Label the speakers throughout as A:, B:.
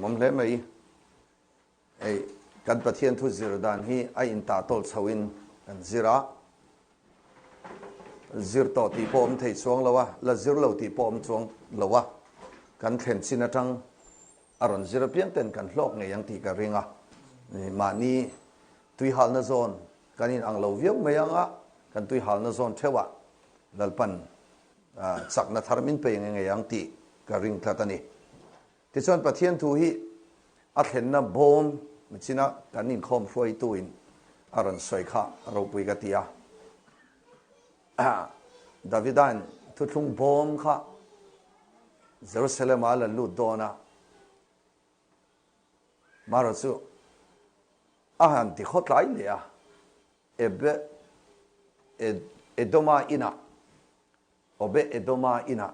A: Lawmawm hle mai. Hei kan Pathian thu zir dan hi a intah tawl chho in kan zir a, zir tawh tih pawh awm thei chuang lo a, la zir lo tih pawh awm chuang lo a, kan thlen chin atang a rawn zir apiang ten kan hlawk ngei ang tih ka ring a, mahni tuihalna zawn kan in ang lo viau mai ang a, kan tuihalna zawn theuh ah Lalpan chakna thar min pe ngei ang tih ka ring tlat a ni. Tichuan Pathian thu hi a thlenna bawm michina kan inkhawm hruaituin a rawn sawi kha ropui ka ti a. Davida'n thuthlung bawm kha Jerusalem-ah a la lut dawn a, Mara chu a han ti khawtlai leh a, Ebe Edoma inah, Obe-Edoma inah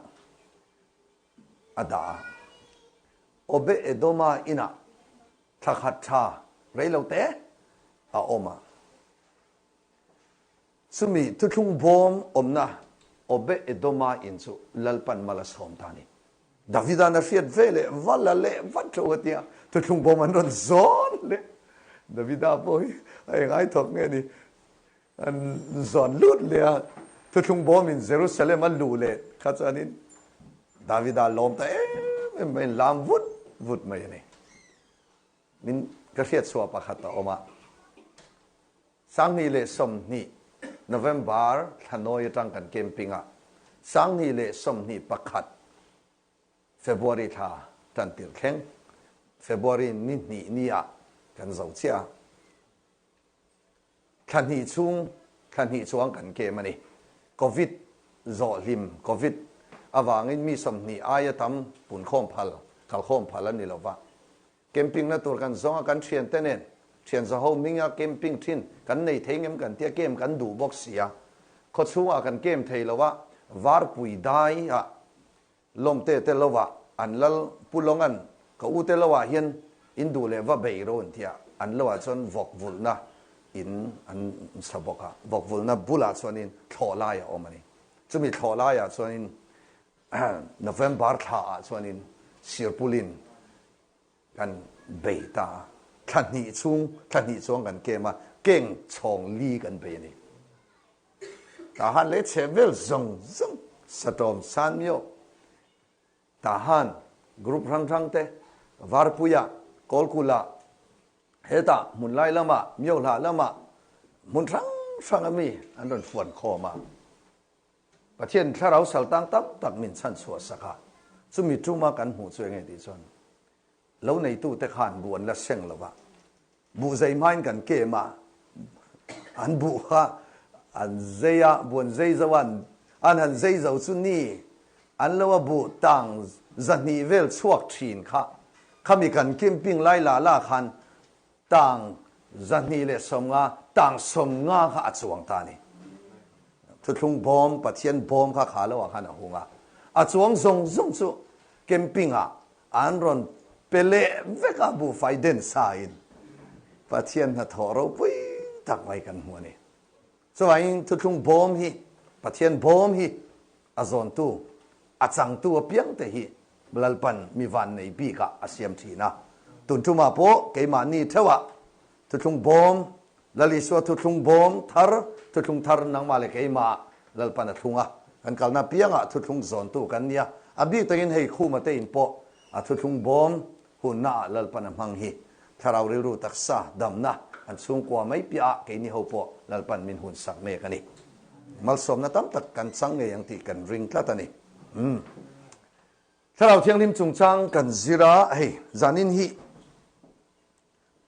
A: a dah a. Obe-Edoma inah thla khat tha rei lo te a awm a. Chumi thuthlung bawm awmna Obe-Edoma in chu Lalpan mal a sawm ta a ni. Davida'n a hriat ve leh va la leh vat tho a tia, thuthlung bawm an rawn zawn leh. Davida pawh hi a engai thawk nge ni? An zawn lut leh a, thuthlung bawmin Jerusalem a luh leh kha chuanin Davida lawm ta em em mai, lam vut vut mai a ni. Min ka hriat chhuah pakhat a awm a, 2020 November thlanawi atang kan camping a, 2021 February thla tan tirh thleng, February ni hnih ni ah kan zo chiah a. Thla hnih chhung, thla hnih chuang kan kem a ni. Covid zawh hlim, Covid avangin mi 20 aia tam punkhawm phal, kalkhawm phal a ni lo va. Camping na tur kan zawng a, kan thiante nen, thian zaho hminga camping thin kan nei thei ngem kan tia camp kan duh bawk si a. Khawchhungah kan camp thei lo a, Varpui dai ah Lawmte te lo ah an lal Pu Lawnga'n ka u te lo ah hian in duh leh va bei ro an ti a, an lo ah chuan vawk vulhna in an sa bawk a, vawk vulhna bulah chuanin thlawh lai a awm a ni. Chumi thlawh lai ah chuanin November thla ah chuanin Sirpulin kan bei ta a, thla hnih chhung, thla hnih chuang kan kem a, keng chhawng li kan bei a ni. Tah han leh chhe vel zawng zawng satawm san mio. Tah han group hrang hrang te Varpuia, Kawlkula, hetah hmun lai lamah, mio hlah lamah hmun hrang hrang ami an rawn fuan khawm a. Pathian thlarau saltang tam tak min chhan chhuah sak a, chumi tuma kan hmuh chu enge tih chuan lo neitute khan buh an la seng lo va, buh zei hmain kan kem a, an buh kha an zei a, buh an zei zo a, an han zei zo chu ni an lo a buh tang 200 vel chhuak thin kha, khami kan camping lai la la khan Tang 250, tang 50 kha a chuang ta a ni. Thuthlung bawm, Pathian bawm kha kha lo ah khan a hung a. A chuang zawng zawng chu camping ah an rawn pe leh vek a, buhfai den sa in Pathian hnathawh ropui tak mai kan hmu a ni. Chuvangin thuthlung bawm hi, Pathian bawm hi a zawntu, a changtu apiangte hi Lalpan mi vannei bikah a siam thin a. Tun tumah pawh keimahni theuhah thuthlung bawm, Lal Isua thuthlung bawm thar, thuthlung thar nangmah leh keimah Lalpan a thlung a. Kan kalna apiangah thuthlung zawntu kan nia. A bik takin hei Khuma te in pawh a thuthlung bawm hunnaah Lalpan a hmang hi. Thlarau rilru taksa damna an chhungkua mai piahah keini ho pawh Lalpan min hunsak mek a ni. Malsawmna tam tak kan chang ngei ang tih kan ring tlat a ni. Umm. Thlarau Thianghlim chungchang kan zir a, hei zanin hi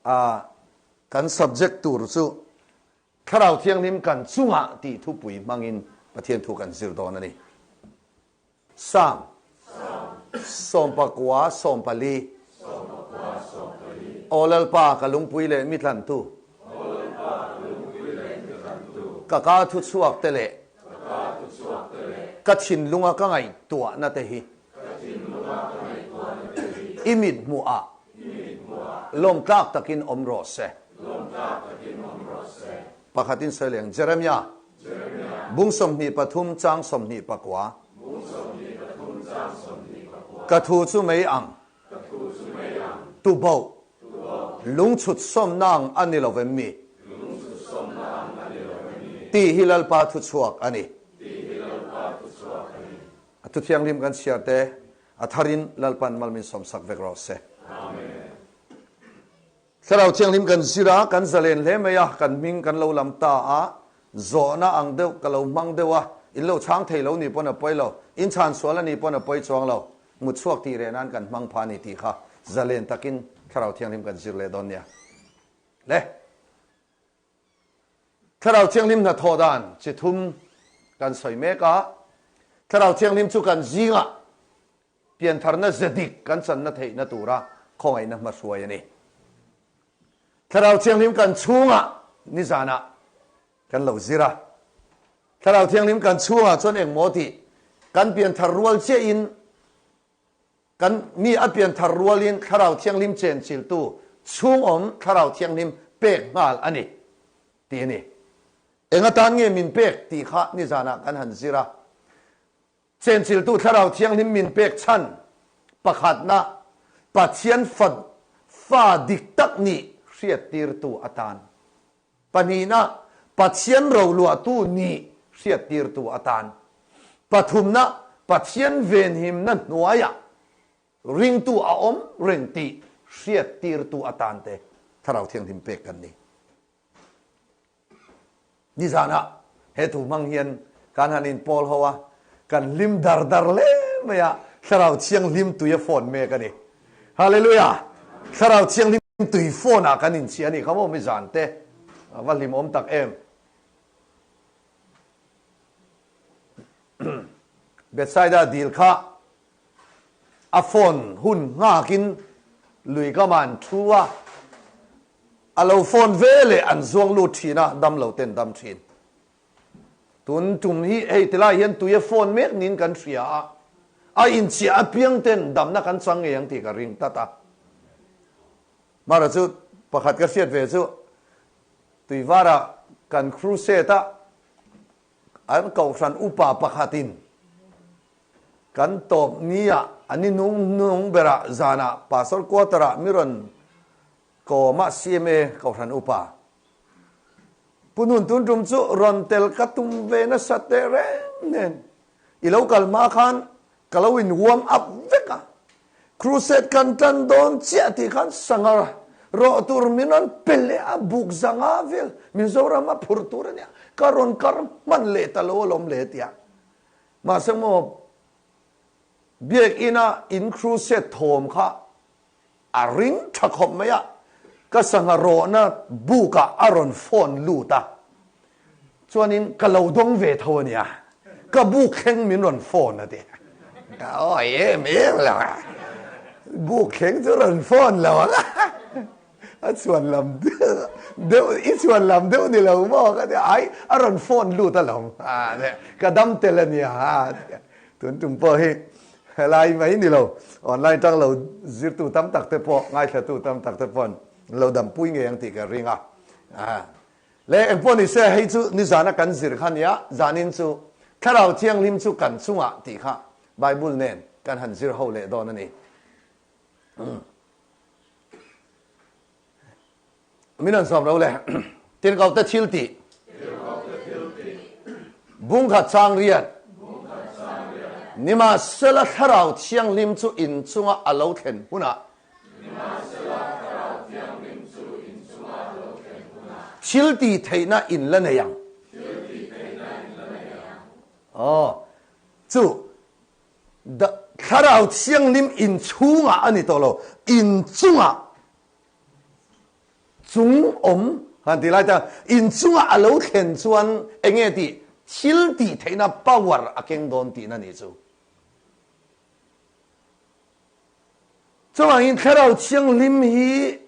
A: a kan subject tur chu Thlarau Thianghlim kan chungah tih thupui hmangin Pathian thu kan zir dawn a ni. Psalm 94 14. Aw Lalpa ka lungpui leh mi tlantu. Ka ka thu chhuak te leh ka thinlunga ka ngaihtuahna te hi i mit hmuhah lawmtlak takin awm rawh se. Pakhatin sawi leh ang Jeremiah bung 23 chang 29. Ka thu chu mei ang. Tuboh. Lungchhut sawmna ang a ni lo vem mi? Tih hi Lalpa thuchhuak a ni. A thu thianghlim kan chhiar te a tharin Lalpan mal min sawmsak vek rawh se. Thlarau Thianghlim kan zir a, kan zalen hle mai a, kan hming kan lo lam ta a, zawhna ang deuh ka lo hmang deuh a, in lo chhang thei lo ni pawn a pawi lo, in chhan sual a ni pawn a pawi chuang lo, mut chhuak tih reh nan kan hmang pha a ni tih kha zalen takin Thlarau Thianghlim kan zir leh dawn nia. Le. Thlarau Thianghlim hnathawh dan chi thum kan sawi mek a, Thlarau Thianghlim chu kan zingah Piantharna ze dik kan channa theihna tura khawngaihna hmahruai a ni. Thlarau Thianghlim kan chhungah nizanah kan lo zir a. Thlarau Thianghlim kan chhungah chuan engmaw tih kan pianthar rual chiahin kan mi a pianthar rualin Thlarau Thianghlim chenchiltu chhungawm Thlarau Thianghlim pek nghal a ni tih a ni. Eng atan nge min pek tih kha nizanah kan han zir a. Chenchiltu Thlarau Thianghlim min pek chhan pakhatna Pathian fa fa dik tak nih hriattirtu atan. Pahnihna Pathian roluahtu nih hriattirtu atan. Pathumna Pathian venhimna hnuaiah ringtu a awm reng tih hriattirtu atan te Thlarau Thianghlim pek kan ni. Nizanah he thu hmang hian kan han inpawl ho a, kan hlim dar dar hle mai a, Thlarau Thianghlim tui a phone mek a ni. Hallelujah! Thlarau Thianghlim tui phone ah kan inchhiah a nih kha maw mizan te, a va hlimawm tak em. Bethsaida dil kha A phone hun nghakin lui kamah an thu a, a lo phone ve leh an zuang lut thin a, dam lo ten dam thin. Tun tum hi hei tilai hian tui a phone mek niin kan hria a, a inchiah apiang ten damna kan chang ngei ang tih ka ring tlat a. Mara chu pakhat ka hriat ve chu Tuivara kan crusade a an kohhran upa pakhatin Kan tawp nia an i nung nung berah zanah Pastor Quarter ah mi rawn kawm a CMA Kohhran Upa Pu Nun tun tum chu rawn tel ka tum ve nasa teh reng nen i lo kal hma khan ka lo in warm up vek a, Crusade kan tan dawn chiah tih khan sangar rawh tur min rawn pe leh a, buk zanga vel Mizoram a phur tur a nia, ka rawn kar hman leh ta lo alawm le tia. Mahse maw Biakinn-a in crusade thawm kha a ring tha khawp mai a, ka sangha rawhna buk-ah a rawn phone lut a, chuanin ka lo dawng ve tho a nia, ka buk thleng min rawn phone a ti. Ka awi em em lo a, buk thleng chu rawn phone lo ang a. A chhuan lam deuh, i chhuan lam deuh ni lo maw? Ka ti a, ai, a rawn phone lut alawm, ka dam tel a nia, tun tum pawh hi helai mai ni lo, online tang lo zirtu tam tak te pawh, ngaithlatu tam tak te paw'n lo dampui ngei ang tih ka ring a. Le engpawh ni se, hei chu nizana kan zir kha nia, zanin chu Thlarau Thianghlim chu kan chungah tih kha Bible nen kan han zir ho leh dawn a ni. Min an sawm lo le. Tirhkohte thil tih. Bungkhat chang riat. Nimahsela Thlarau Thianghlim chu in chunga a lo thlen hunah. Thil tih theihna in la nei ang. Aw, chu Thlarau Thianghlim inchhungah a ni tawh lo, inchungah chung awm han ti lai ta, inchungah a lo thlen chuan eng nge tih thil tih theihna power a keng dawn tihna ni chu. Chuvangin Thlarau Thianghlim hi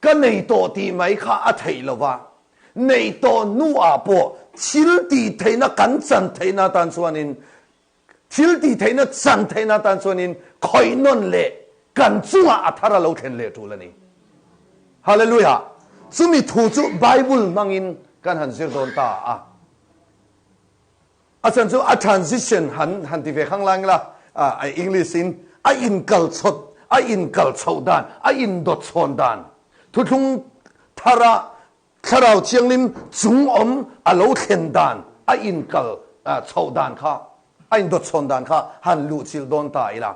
A: Ka nei tawh tih mai kha a theih lo va, neih tawh hnuah pawh thil tih theihna kan chan theihna atan chuanin, thil tih theihna chan theihna atan chuanin khawih nawn leh kan chungah a thar a lo thlen leh tul a ni. Hallelujah! Chumi thu chu Bible hmangin kan han zir dawn ta a. A chhan chu a transition han han ti ve khang lai ila, a English in a inkal chhawt, A inkal chhoh dan, a indawt chhawn dan, Thuthlung Thara Thlarau Thianghlim chung awm a lo thlen dan, a inkal chhoh dan kha, a indawt chhawn dan kha han luhchilh dawn ta ila.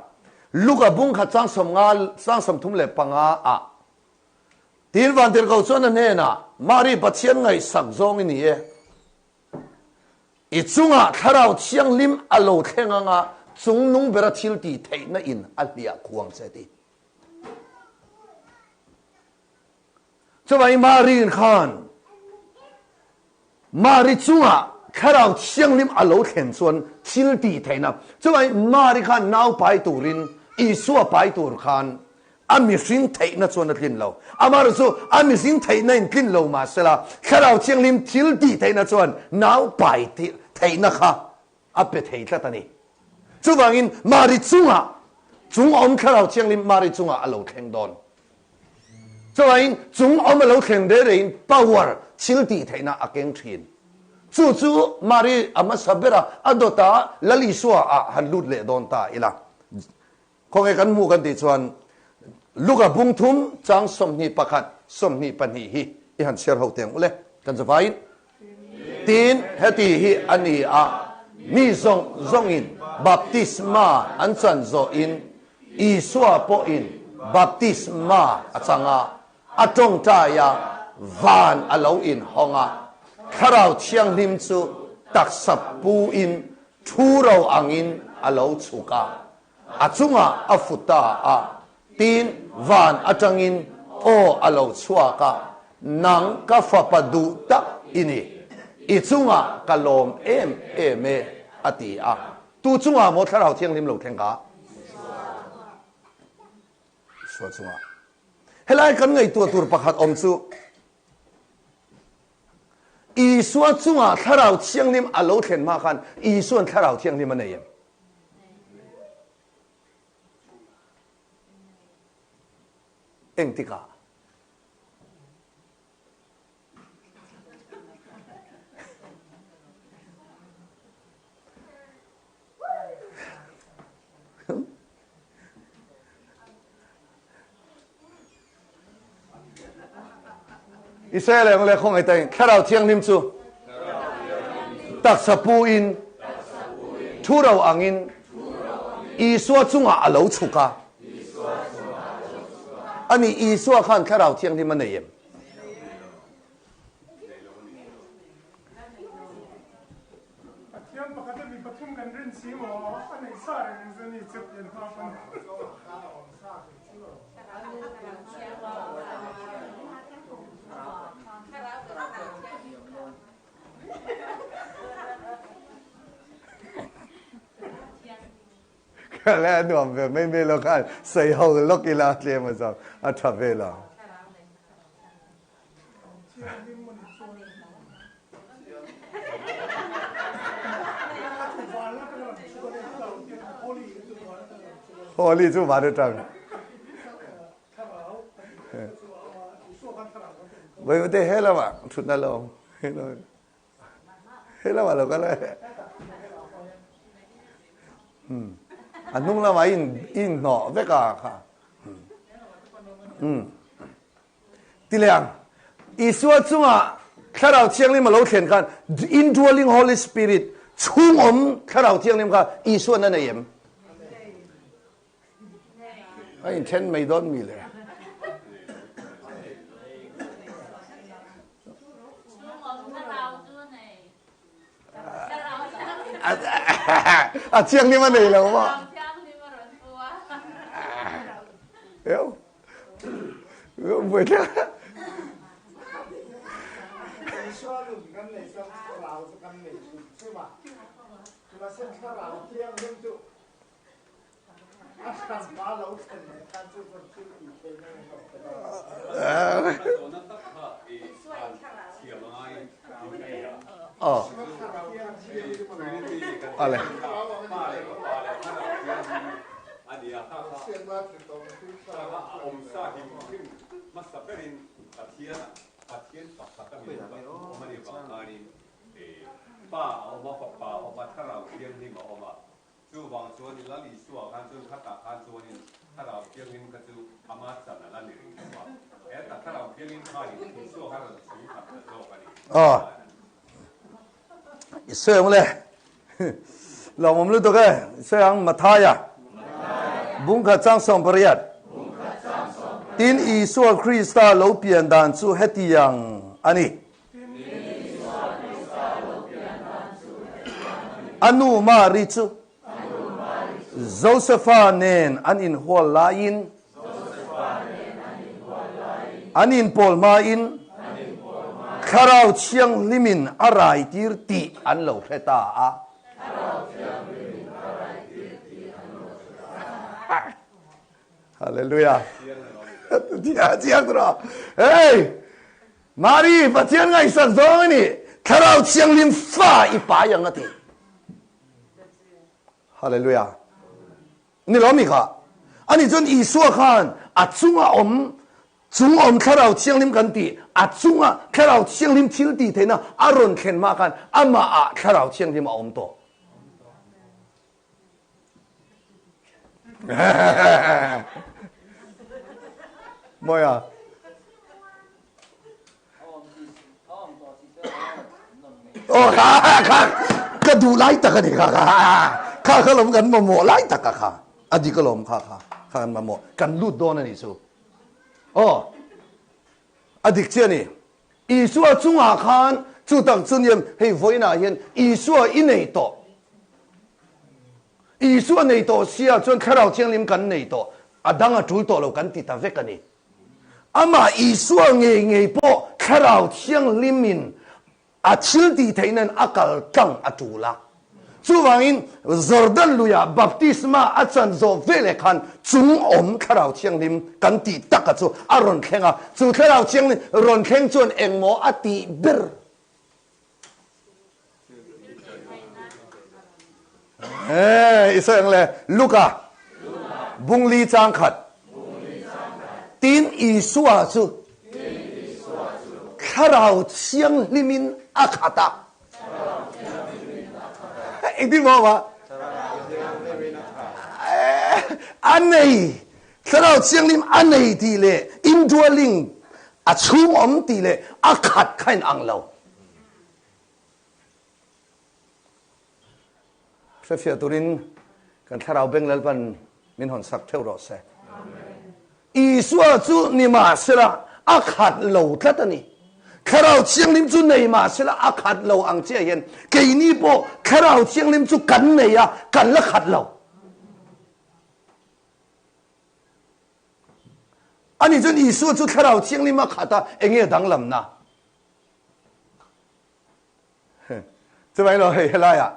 A: Luka bung khat chang sawmnga, chang 35 ah Tin Vantirhkoh chuan a hnenah, Mari Pathian ngaihsak zawng i ni e. I chungah Thlarau Thianghlim a lo thleng anga chungnung bera thil tih theihna in a hliah khuang che ti. Chuvangin Mari khan Mari chungah Thlarau Thianghlim a lo thlen chuan thil tih theihna. Chuvangin Mari khan nau pai turin Isua pai tur khan A mihring theihna chuan a tlin lo. Amaherawhchu chu a mihring theihna in tlin lo mahsela, Thlarau Thianghlim thil tih theihna chuan nau pai theihna kha a pe thei tlat a ni. Chuvangin Mari chungah, chung awm Thlarau Thianghlim Mari chungah a lo thleng dawn. Chuvangin chung awm a lo thleng rei reiin power, thil tih theihna a keng thin. Chu chu Mari a hmasa bera a dawtah Lal Isua ah han lut leh dawn ta ila. Khawnge kan hmuh kan tih chuan Luka bung thum chang 21, 22 hi i han chhiar ho teng ule kan zavaiin. Tin, heti hi a ni a, mi zawng zawngin baptisma an chan zawhin Isua pawhin baptisma a chang a, a tawngtai a, van a lo inhawng a, Thlarau Thianghlim chu taksa puin thu ro angin a lo chhuk a. A chungah a fu ta a, tin van atangin aw a lo chhuak a, Nang ka fapa duh tak i ni, i chungah ka lawm em em e, a ti a. Tu chungah maw Thlarau Thianghlim lo thleng kha? Isua chungah. Helai kan ngaihtuah tur pakhat awm chu, Isua chungah Thlarau Thianghlim a lo thlen hma khan Isua'n Thlarau Thianghlim a nei em? Engtikah? Israel eng le khawngaih takin Thlarau Thianghlim chu taksa pu in thu ro angin Isua chungah a lo chhuk a. Ani Isua khan Thlarau Thianghlim a nei em?
B: Pathian pakhat a mi pathum kan rin si maw? A nei sa reng chu ni chu pian hma pawn.
A: Ka le a nuam ve mai mai lo khan sawi ho lawk ila tlem a zawng a tha vel ang. Holy chu van atang. Voi te he lama thutna lo. He lama lo kal e. Hmm. A hnung lama in in hnawh vek a kha. Hmm. Ti leh ang. Isua chunga Thlarau Thianghlim a lo thlen khan indwelling Holy Spirit chhung awm Thlarau Thianghlim kha Isua'n a nei em? A inthen mai dawn mi le. A thianghlim a nei lo maw? Eo. Ale.
C: Thlarau Thianghlim kha chu ama chan a la ni rih lo a. Heta Thlarau Thianghlim khanin Isua kha rawn chhung khat ta zawk a ni.
A: Aw. I sawi ang le. Lawmawm lutuk e. I sawi ang Mathaia. Bungkhat chang 18. Tin Isua Krista lo pian dan chu hetiang a ni. A nu Mari chu Josefa nen an inhual laiin an inpawl hmain Thlarau Thianghlimin a raitir tih an lo hre ta a. Hallelujah. Chiang rawh. Hey! Mari, Pathian ngaihsak zawng a ni. Thlarau Thianghlim fa i pai ang a ti. Hallelujah. Ni lo mi kha. Ani chuan Isua khan a chunga awm chung awm Thlarau Thianghlim kan ti a chunga Thlarau Thianghlim thil ti theihna a rawn thlen hma khan amah ah Thlarau Thianghlim a awm tawh. Mawia. Oh, kha kha ka duh lai tak a ni kha kha kha kha lawm kan mamawh lai tak a kha a dik alawm kha kha kha kan mamawh kan lut dawn a ni chu oh a dik chiah a ni Isua chungah khan chu tak chu niam hei vawiinah hian Isua i nei tawh Isua nei tawh sia chuan Thlarau Thianghlim kan nei tawh a dang a tul tawh lo kan ti ta vek a ni. Amah Isua ngei ngei pawh Thlarau Thianghlimin a thil tih theih nan a kal tlang a tul a. Chuvangin Jordan luiah baptisma a chan zawh veleh khan chung awm Thlarau Thianghlim kan tih taka chu a rawn thleng a. Chu Thlarau Thianghlim rawn thleng chuan engmaw a tih ber? I sawi ang le, Luka bungli chang khat tin Isua chu Thlarau Thianghlimin a khat a. Engtin maw awm a? A nei, Thlarau Thianghlim a nei tih leh indwelling a chhung awm tih leh a khat kha in ang lo. Hrefiah turin kan thlarau beng Lalpan min hawn sak theuh rawh se. Isua chu ni mahsela a khat lo tlat a ni. Thlarau Thianghlim chu nei mahsela a khat lo ang chiah hian keini pawh Thlarau Thianghlim chu kan nei a, kan la khat lo. Ani chuan Isua chu Thlarau Thianghlim a khat a, enge danglamna? Chuvangin lo hei helaiah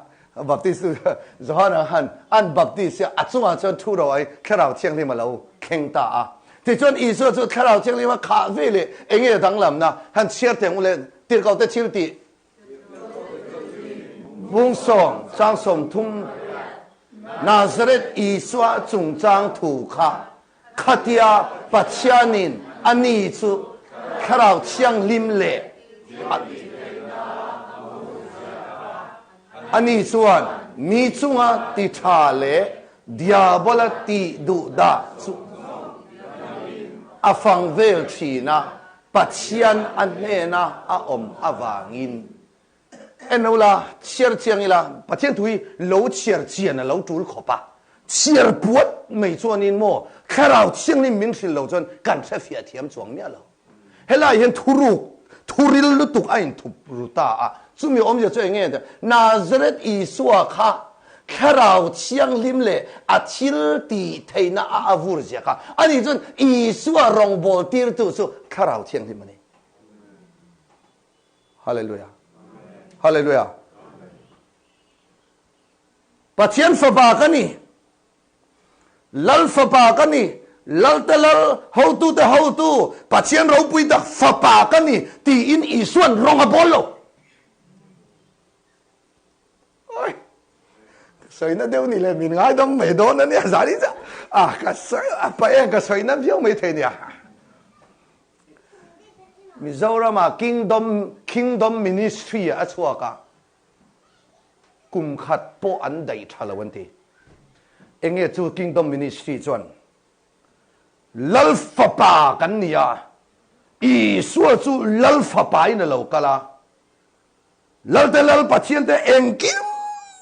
A: Baptist tu Johana khan an Baptist hi a chungah chuan thu ro ai Thlarau Thianghlim a lo thleng ta a. Tichuan Isua chu Thlarau Thianghlim a khah ve leh enge danglamna han chhiar teh ang u le tirhkoh te thil tih Bungsawm chang 30 Nazareth Isua chungchang thu kha Khatia Pathianin a ni chu Thlarau Thianghlim leh a ni chuan mi chunga ti tha leh diabola tih duh dah chu a fang vel thin a, Pathian a hnena a awm avangin. En lo la, chhiar chiang ila, Pathian thu hi lo chhiar chian a lo tul khawp a, chhiar puat mai chuanin maw Thlarau Thianghlim min hrilh lo chuan kan hrefiah thiam chuang miah lo. Helai hian thuruk, thuril lutuk a inthup ru ta a, chumi awmzia chu eng nge? Nazareth Isua kha Thlarau Thianghlim leh a thil tih theihna a avur zia kha ani chuan Isua rawngbâwl tirtu chu Thlarau Thianghlim a ni. Hallelujah. Hallelujah. Pathian fapa ka ni. Lal fapa ka ni. Lal te lal, hotu te hotu, Pathian ropui tak fapa ka ni tiin Isuan rawng a bawl lo. Oi. Ka sawina deuh ni le min ngaidam mai dawn a nia zani cha. Ah ka sawi a pa em ka sawina viau mai thei nia. Mizoram-ah Kingdom Kingdom Ministry a chhuak a, kum khat pawh an daih tha lo an ti. Enge chu Kingdom Ministry chuan? Lal Fapa kan ni a, Isua chu Lal Fapain a lo kal a. Lalte Lal Pathiante engkim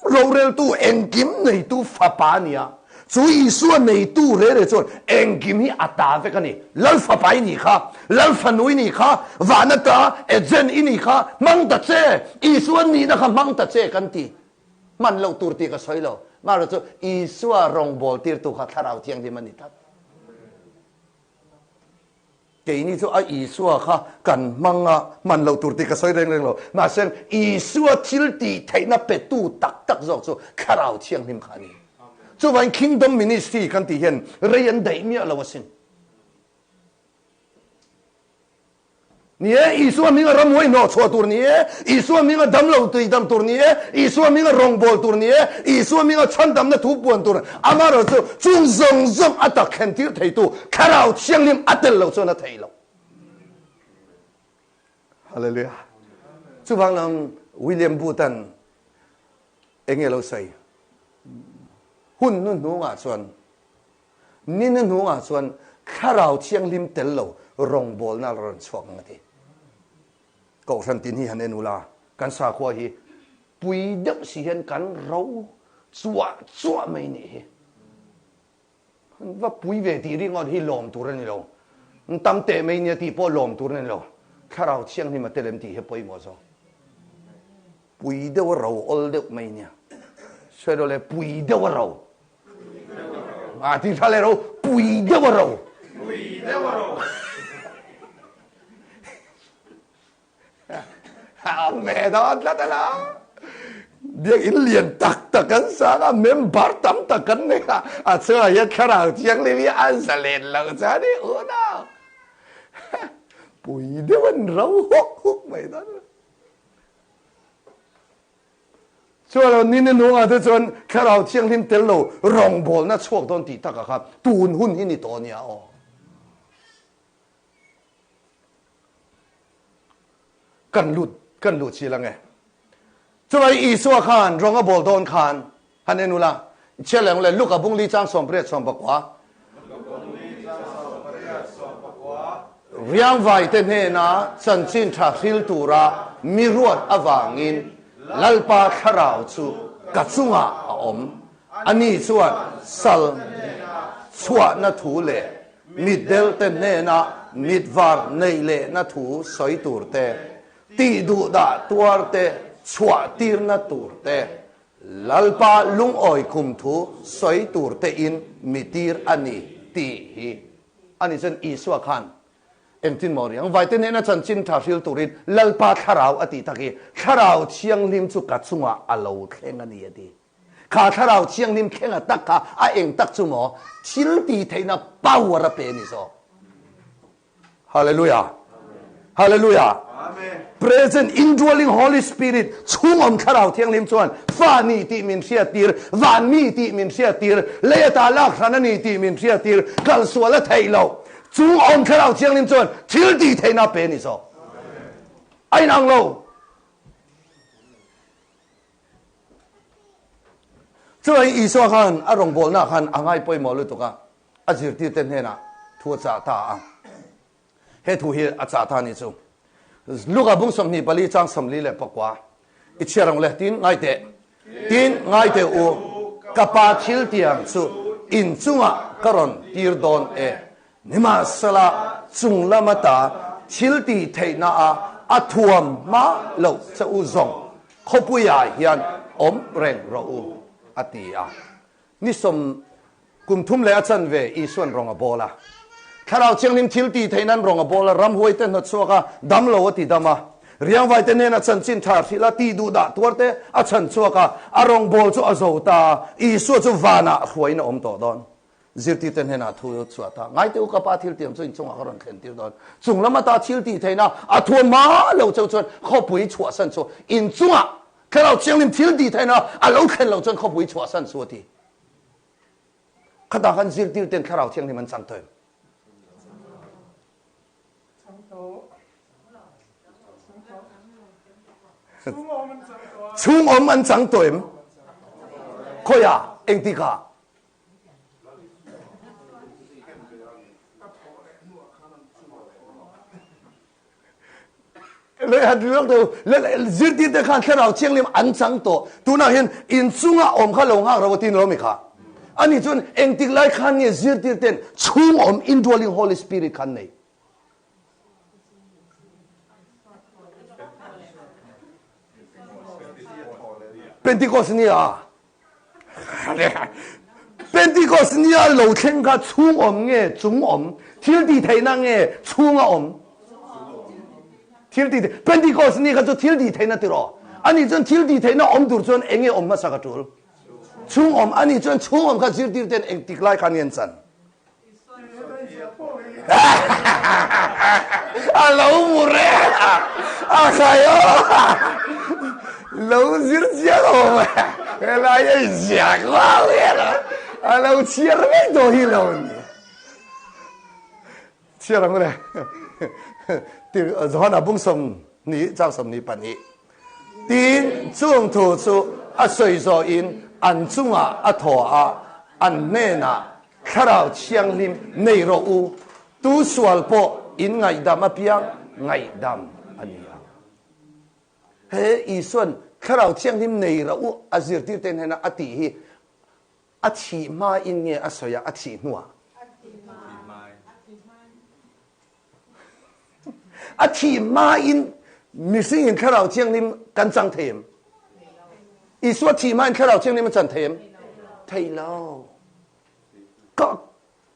A: roreltu, engkim neitu Fapa a ni a. Chu Isua neitu re re chuan engkim hi a ta vek a ni. Lal Fapa i nih kha, Lal Fanu i nih kha, vana ta agent i nih kha, hmang ta che, Isua nihna kha hmang ta che kan ti. Hman loh tur tih ka sawi lo. Mahrawh chu Isua rawngbâwl tirtu kha Thlarau Thianghlim a ni tlat. Keini chu a Isua kha kan hmang a, hman loh tur tih ka sawi reng reng lo. Mahse, Isua thil tih theihna petu tak tak zawk chu Thlarau Thianghlim kha a ni. Chuvangin Kingdom Ministry kan tih hian rei an daih miah lo asin. Ni e, Isua hminga ramhuai hnawh chhuah tur ni e, Isua hminga damlo tui dam tur ni e, Isua hminga rawngbâwl tur ni e, Isua hminga chhandamna thu puan tur, amaherawhchu chung zawng zawng a tak thlen tir theitu Thlarau Thianghlim a tel lo chuan a thei lo. Hallelujah. Chuvang lam William Booth-a'n eng nge lo sawi? Hun hnuhnungah chuan Ni na hnungah chuan Thlarau Thianghlim tel lo rawngbawlna la rawn chhuak ang a ti. Kohhran tin hi han en ula, kan sakhua hi pui deuh si hian kan ro chuah chuah mai nih hi. Va pui ve tih ringawt hi lawm tur a ni lo. Tam teh mai nia tih pawh lawm tur a ni lo. Thlarau Thianghlim a tel em tih hi pawimawh zawk. Pui deuh a ro awl deuh mai nia. Sawi lo le pui deuh a ro. A ti tha le ro pui deuh a ro.
C: Pui deuh a ro.
A: A me dawn tlat ala. Biak in lian tak tak kan sang a, member tam tak kan nei a, a chungah hian thlarau thianghlim hi an zalen lo chuan i unau. Pui deuh an ro huk huk mai dawn. Chuan lo ni nungah te chuan Thlarau Thianghlim tel lo rawngbawlna chhuak dawn tih takah kha tun hun hi ni tawh nia aw. Kan lut kan luh chil ange. Chuvai Isua khan rawng a bawl dawn khan han en ula, chhiar leh ang le Luka bung li chang 18 14. Riangvai te hnena chanchin tha hril tura mi ruat avangin Lalpa thlarau chu ka chungah a awm. Ani chuan sal chhuahna thu leh mitdel te hnena mitvar neih lehna thu sawi tur te, tih duhdah tuar te chhuah tirna tur te, Lalpa lungawi kum thu sawi tur tein mi tir a ni tih hi a ni chuan Isua khan engtin maw riang vaite hnena chanchin tha hril turin Lalpa thlarau a tih tak hi Thlarau Thianghlim chu ka chungah a lo thleng a ni a ti. Kha Thlarau Thianghlim thlenga tak kha a eng tak chu maw thil tih theihna power a pe a ni zawk. Hallelujah. Hallelujah.
C: Amen.
A: Present indwelling Holy Spirit chhung awm thlarau thianghlim chuan fa ni tih min hriat tir, van mi tih min hriat tir, lei ata lak hran a ni tih min hriat tir, kal sual a theih loh. Chung awm thlarau thianghlim chuan thil tih theihna pe ni zawk. A inang lo. Chuan Isua khan a rawngbawlna khan a ngai pawimawh lutuk a. A zirtirte hnenah thu a chah ta a. He thu hi a chah ta a nih chu. Luka bung 24 chang 44 i chhiar ang le, tin ngai teh, tin ngai teh u, ka pa thil tiang chu in chungah ka rawn tir dawn e. Nimahsela chung lam ata thil tih theihna a a thuam hma loh che u zawng khawpuiah hian awm reng rawh u, a ti a. Ni sawm kum thum leh a chanve Isua'n rawng a bawl a. Thlarau Thianghlim thil tih theih nan rawng a bawl a, ramhuai te hnawt chhuak a, dam lo a ti dam a. Riangvai te hnenah chanchin tha hrilh a, tih duh dah tuar te a chhan chhuak a, a rawng bawl chu a zo ta a, Isua chu vanah hruaiin a awm tawh dawn. Zirtir te hnenah thu chhuah ta, Ngai teh u ka pa thil tiang chu inchungah ka rawn thlen tir dawn. Chung lam ata thil tih theihna a thuam hma lo cheu chuan khawpui chhuahsan chu inchungah Thlarau Thianghlim thil tih theihna a lo thlen loh chuan khawpui chhuahsan chu a ti. Khatah khan zirtir ten Thlarau Thianghlim an chang tawh em? Chhung awm an chang tawh em? Khawiah? Engtikah? Le han rilak deuh le zirtir te khan thlarau thianghlim an chang tawh. Tunah hian inchunga awm kha lo nghak ro a ti ni lo mi kha. Ani chuan engtik lai khan nge zirtir ten chhung awm indwelling Holy Spirit khan nei. Pentecost ni a Pentecost ni a lo thleng kha chhung awm nge chung awm thil ti theihna nge chhunga awm thil ti Pentecost ni kha chu thil ti theihna tiraw ani chuan thil ti theihna awm tur chuan enge awm hmasa ka tul chhung awm ani chuan chhung awm kha zirtir ten engtik lai khan ngen chan A lo mu reng a, a khai aw. Lo zir chiang awm e. Helai a inziak vau hian a, a lo chhiar vek tawh hi lo ni. Chhiar ang le. Johana bung 20 chang 22. Tin, chung thu chu a sawi zawhin an chungah a thaw a, an hnenah, Thlarau Thianghlim nei rawh u, tu sual pawh in ngaihdam apiang ngaihdam a ni ang. He Isua'n Thlarau Thianghlim nei rawh u a zirtirte hnena a tih hi a thih hmain nge a sawi a, a thih hnuah? A thih hmain mihringin Thlarau Thianghlim kan chang thei em? Isua thih hmain Thlarau Thianghlim a chan thei em? Thei lo. Ka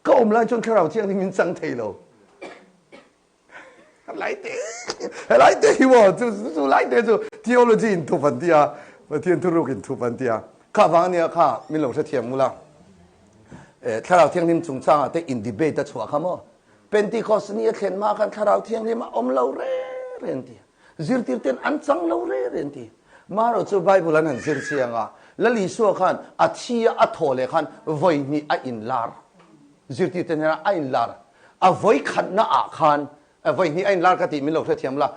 A: ka awm lai chuan Thlarau Thianghlim in chang thei lo. Lai te lai te hi maw chu chu lai te chu theology in thup an tia Pathian thuruk in thup an tia kha vang ania kha min lo hrethiam ula Thlarau Thianghlim chungchangah te in debate a chhuah kha maw Pentecost ni a thlen hma khan Thlarau Thianghlim a awm lo reng reng an ti. Zirtirten an chang lo reng reng an ti. Marawh chu Bible an han zir chiang a, Lal Isua khan a thi a a thaw leh khan vawi hnih a inlar. Zirtirten hian a inlar. A vawi khatna ah khan, vawi hnih a inlar ka tih min lo hrethiam la,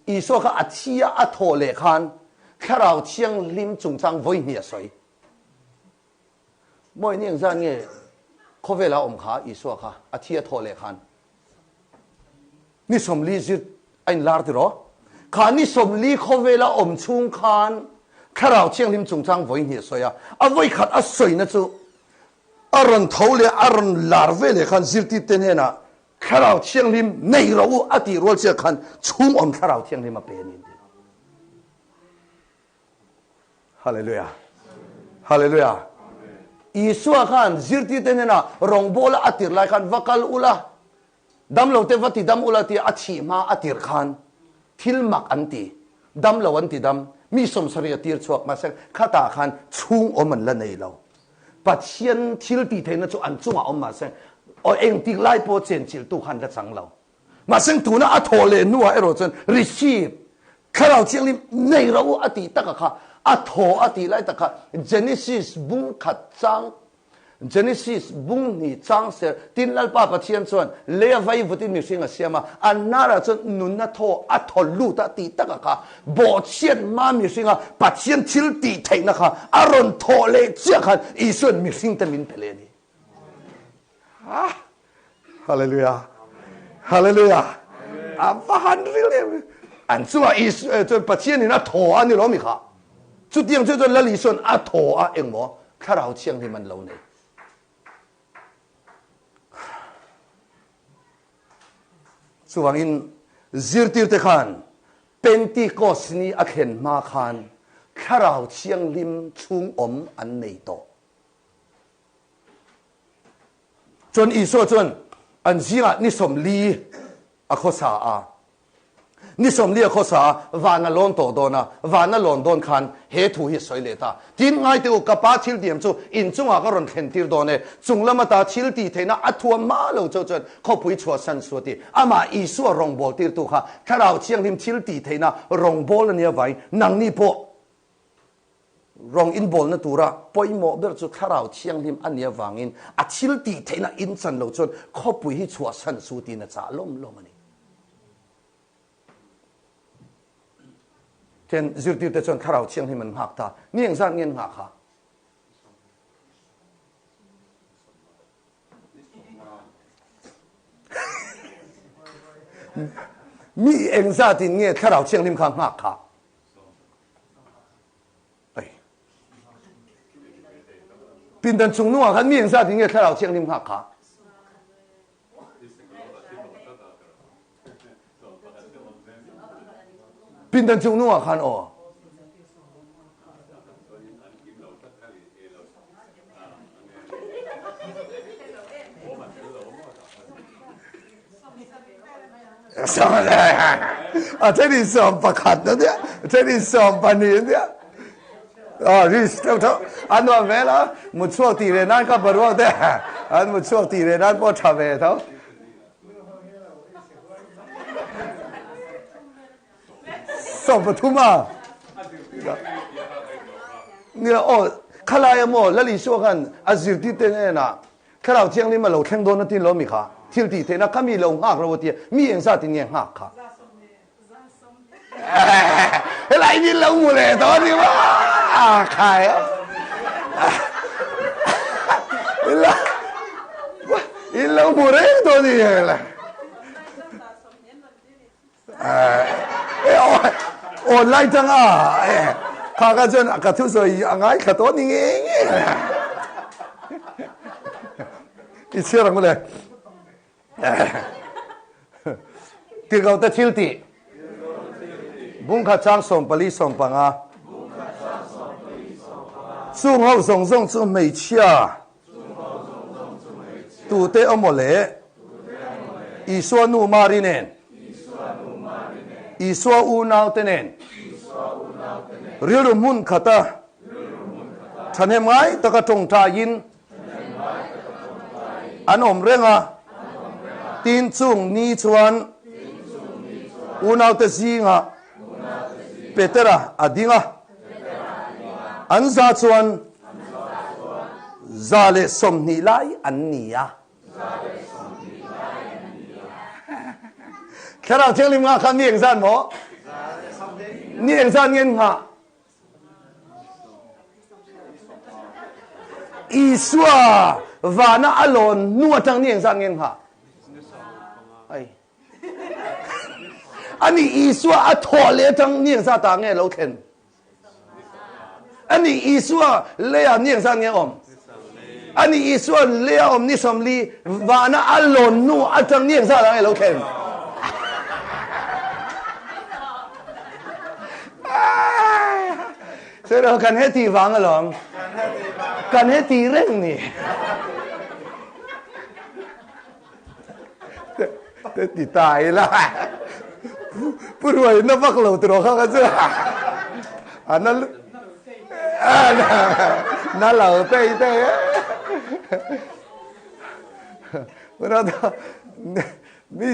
A: Isua kha a thi a a thaw leh khan Thlarau Thianghlim chungchang vawi hnih a sawi. Mawi ni engzat nge khawvela awm kha Isua kha a thi a thawh leh khan ni 40 zir a inlar tiraw? Kha ni 40 khawvela awm chhung khan Thlarau Thianghlim chungchang vawi hnih a sawi a, a vawi khat a sawina chu a rawn tho leh a rawn lar ve leh khan zirtirte hnenah Thlarau Thianghlim nei rawh u a tih rual chiah khan chhung awm Thlarau Thianghlim a pe a ni an ti. Hallelujah. Hallelujah. Isua khan zirtirte hnenah rawngbawla a tir lai khan va kal ula, damlo te va ti dam ula tia a thih hma a tir khan thil mak an ti, damlo an ti dam, mi 70 a tir chhuak mahse khatah khan chhung awm an la nei lo. Pathian thil tih theihna chu an chungah awm mahse engtik lai pawh chenchilhtu khan la chang lo. Mahse tuna a thawh leh hnuah erawh chuan receive, Thlarau Thianghlim nei rawh u a tih taka kha a thaw a tih lai tak kha Genesis bung khat chang Genesis bung hnih chang ser tin Lalpa Pathian chuan lei a vai vutin mihring a siam a, a hnarah chuan nunna thaw a thaw lut a tih taka kha bawhchhiat hma mihringa Pathian thil tih theihna kha a rawn thawh leh chiah khan Isua'n mihringte min pe leh a ni. Ah! Hallelujah. Hallelujah. A va han ril em. An chungah Isu eh, chuan Pathian in a thaw a ni lo mi kha. Chutiang chu chuan Lal Isuan a thaw a engmaw Thlarau Thianghlim an lo nei. Chuvangin zirtirte khan Pentecost ni a thlen hma khan Thlarau Thianghlim chhung awm an nei tawh. Chuan Isua chuan an zingah ni 40 a khawsa a. Ni 40 a khawsa a, van a lawn tawh dawn a, van a lawn dawn khan he thu hi a sawi leh ta. Tin, ngai teh u, ka pa thil diam chu in chungah ka rawn thlen tir dawn e. Chung lam ata thil tih theihna a thuam hma lo chauh chuan khawpui chhuahsan su a ti. Amah Isua rawngbâwl tirtu kha Thlarau Thianghlim thil tih theihna rawngbâwl a nia vangin nangni pawh Rawng inbawlna tura pawimawh ber chu Thlarau Thianghlim a nih avangin a thil tih theihna inchan lo chuan khawpui hi chhuahsan su tiin a chah lawm lawm a ni. Then zirtirte chuan Thlarau Thianghlim an nghak ta. Ni engzat nge an nghah kha? Mi engzatin nge Thlarau Thianghlim kha nghak kha? Ai. Pindan chung nungah khan mi engzatin nge Thlarau Thianghlim nghak kha? Pindan chung nungah khan aw. A then in 11 na nia, a then in 12 nia. A ris theuh theuh an nuam ve la, mut chhuak tih leh nan ka boruak te an mut chhuak tih leh nan pawh tha ve tho. 13 a. Nia aw khalai amaw Lal Isua khan a zirtir te hnenah Thlarau Thianghlim a lo thleng dawn a tin lo mi kha thil tih theihna kha mi lo nghak ro a tia mi eng zat in nge nghak kha helai mi lo mu leh tawh a ni maw a khai a in lo mu reng tawh a ni hela Online tang a kha kha chuan ka thu sawi a ngai thla tawh ni nge nge i chhiar ang le tirhkoh te thil tih bungkhat chang 14 15 chung ho zawng zawng chu hmeichhia Tute awmaw le? Isua nu Mari nen. Isua unaute nen. Rilru hmun khata thahnem ngai taka tawngtaiin an awm reng a. Tin chung ni chuan unaute zingah Petera a ding a. An za chuan 120 lai an ni a. Thlarau Thianghlim ngah kha mi engzat maw? Ni engzat nge an nghah? Isua vana a lawn hnu atang ni engzat nge an nghah? Ai. Ani Isua a thawh leh atang ni engzat ah nge lo thlen? Ani Isua leiah ni engzat nge awm? Ani Isua leiah awm ni 40 vana a lawn hnu atang ni engzat ah nge lo thlen? Sero kan heti vang alawm. Kan heti reng ni. Te ti ta ila. Pu ruai na vak lo tiraw kha kha chu. A na na lo te te. Mi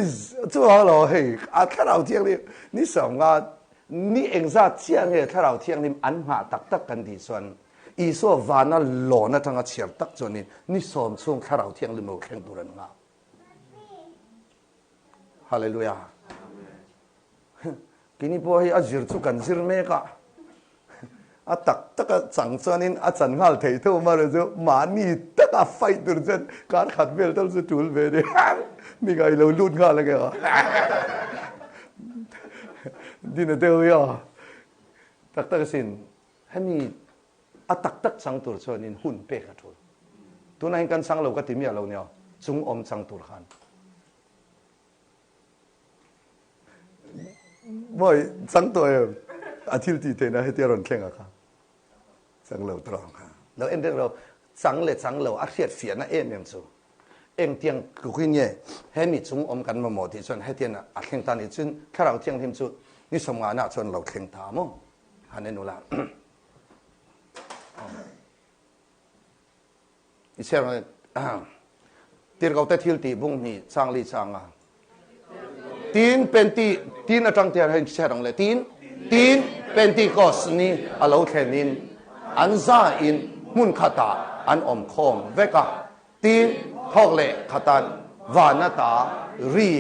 A: chu lo hei a thlarau thianghlim ni 50 ni engzat chiah nge thlarau thianghlim an nghah tak tak kan tih chuan Isua vana lawn atanga chhiar tak chuanin ni 10 chhung Thlarau Thianghlim lo thleng tur an nghah. Hallelujah. Kini pawh hi a zir chu kan zir mek a. A tak tak a chang chuanin a chan nghal thei tho ma ro chu mahni taka fight tur chuan kar khat vel tal chu tul ve ni. Mi ngai lo lut nghal ange. Dina deuh hi a. Tak tak asin. Hemi a tak tak chang tur chuanin hun pek a tul. Tunah hian kan chang lo ka ti miah lo nia, chung awm chang tur khan. Mawi chang tawh em? A thil tih theihna hetia rawn thleng a kha. Chang lo tawh ang kha. Lo en reng lo, chang leh chang lo a hriat fiahna em em chu. Engtiang tlukin nge hemi chung awm kan mamawh tih chuan hetian a thleng ta nih chuan Thlarau Thianghlim chu ni 50 nah chuan lo thleng ta maw? Han en ula. I chhiar Tirhkohte thil tih bung hnih chang li chang a. Tin Penti tin atang te hian chhiar ang le tin tin Pentecost ni a lo thlen in an za in hmun khatah an awm khawm vek a. Tin thawk leh khatan van ata ri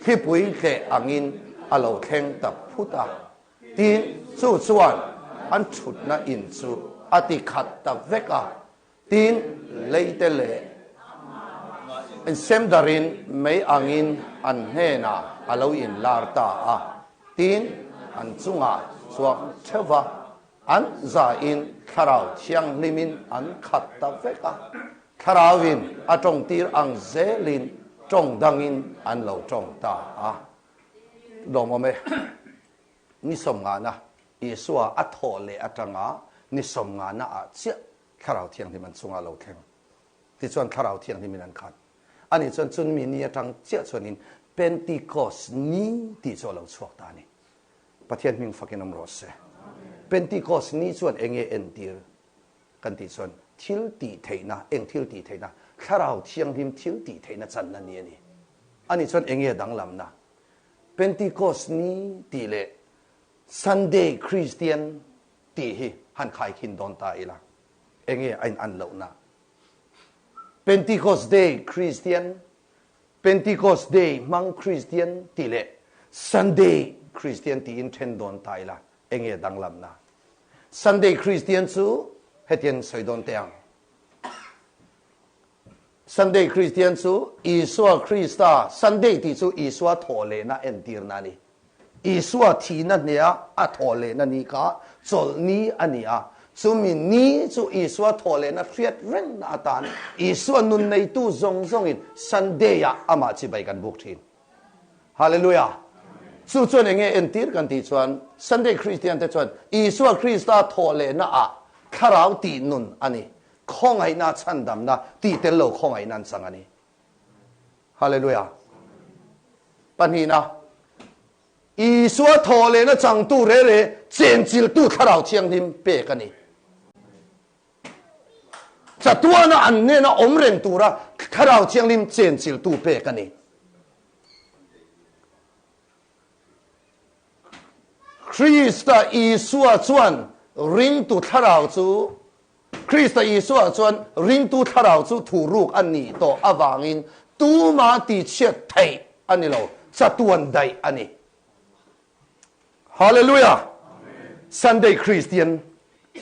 A: thlipui tleh angin a lo thleng ta phut a. Tin, chu chuan an thutna in chu a ti khat ta vek a, tin, leite leh. Insem darhin mei angin an hnenah a lo inlar ta a, tin, an chungah chuang theuh va, an zain Thlarau Thianghlimin an khat ta vek a, Thlarauin a tawngtir ang zelin tawng dangin an lo tawng ta a. Lawmawm e. Ni sawmngana Isua a thawh leh atanga ni sawmngana ah chiah Thlarau Thianghlim an chungah a lo thleng. Tichuan Thlarau Thianghlimin an khat. Ani chuan chunmi ni atang chiah chuanin Pentecost ni tih chu a lo chhuak ta a ni. Pathian hming fakin awm rawh se. Pentecost ni chuan eng nge entir kan tih chuan thil tih theihna, eng thil tih theihna? Thlarau Thianghlim thil tih theihna channa ni a ni. Ani chuan eng nge danglamna? Pentecost ni tih leh Sunday Christian tih hi han khaikhin dawn ta ila, enge a in an lohna? Pentecost Day Christian, Pentecost Day hmang Christian tih leh Sunday Christian tiin then dawn ta ila, enge danglamna? Sunday Christian chu hetiang sawi dawn teh ang. Sunday Kristian chu Isua Krista Sunday tih chu Isua thawhlehna entirna a ni. Isua thihna hneha a thawhlehna ni kha chawlhni a ni a. Chumi ni chu Isua thawhlehna hriat rengna atan Isua nun neitu zawng zawngin Sunday-ah amah chibai kan buk thin. Hallelujah! Chu chuan enge entir kan tih chuan Sunday Kristian te chuan Isua Krista thawhlehna-ah thlarau tih nun a ni. Khawngaihna chhandamna tih tel lo khawngaihna an chang a ni. Hallelujah. Pahnihna, Isua thawhlehna changtu re re chenchiltu Thlarau Thianghlim pek a ni. Chatuana an hnena awm reng tura Thlarau Thianghlim chenchiltu pek a ni. Krista Isua chuan ringtu thlarau chu Krista Isua chuan ringtu thlarau chu thuruk a nih tawh avangin tuma tichhiat theih a ni lo, chatuan daih a ni. Hallelujah! Sunday Christian,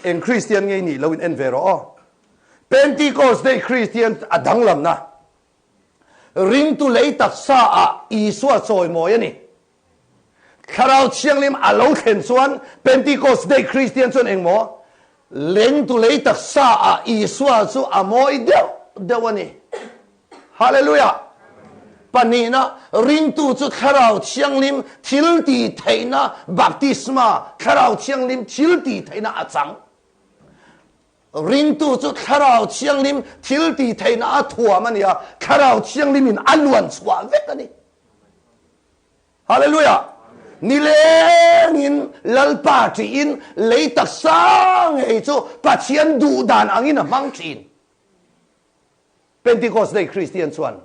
A: eng Christian nge i nih lo in en ve rawh aw. Pentecost Day Christian a danglamna. Ringtu lei taksa ah Isua chawimawi a ni. Thlarau Thianghlim a lo thlen chuan Pentecost Day Kristian chuan engmaw lengtu lei taksa ah Isua chu a mawi deuh deuh a ni. Hallelujah! Pahnihna, ringtu chu Thlarau Thianghlim thil tih theihna baptisma, Thlarau Thianghlim thil tih theihna a chang. Ringtu chu Thlarau Thianghlim thil tih theihna a thuam a ni a, Thlarau Thianghlim in a luan chhuah vek a ni. Hallelujah! Nilengin Lalpa ṭihin lei taksa ngei chu Pathian duh dan angin a hmang ṭhin. Pentecost Day Kristian chuan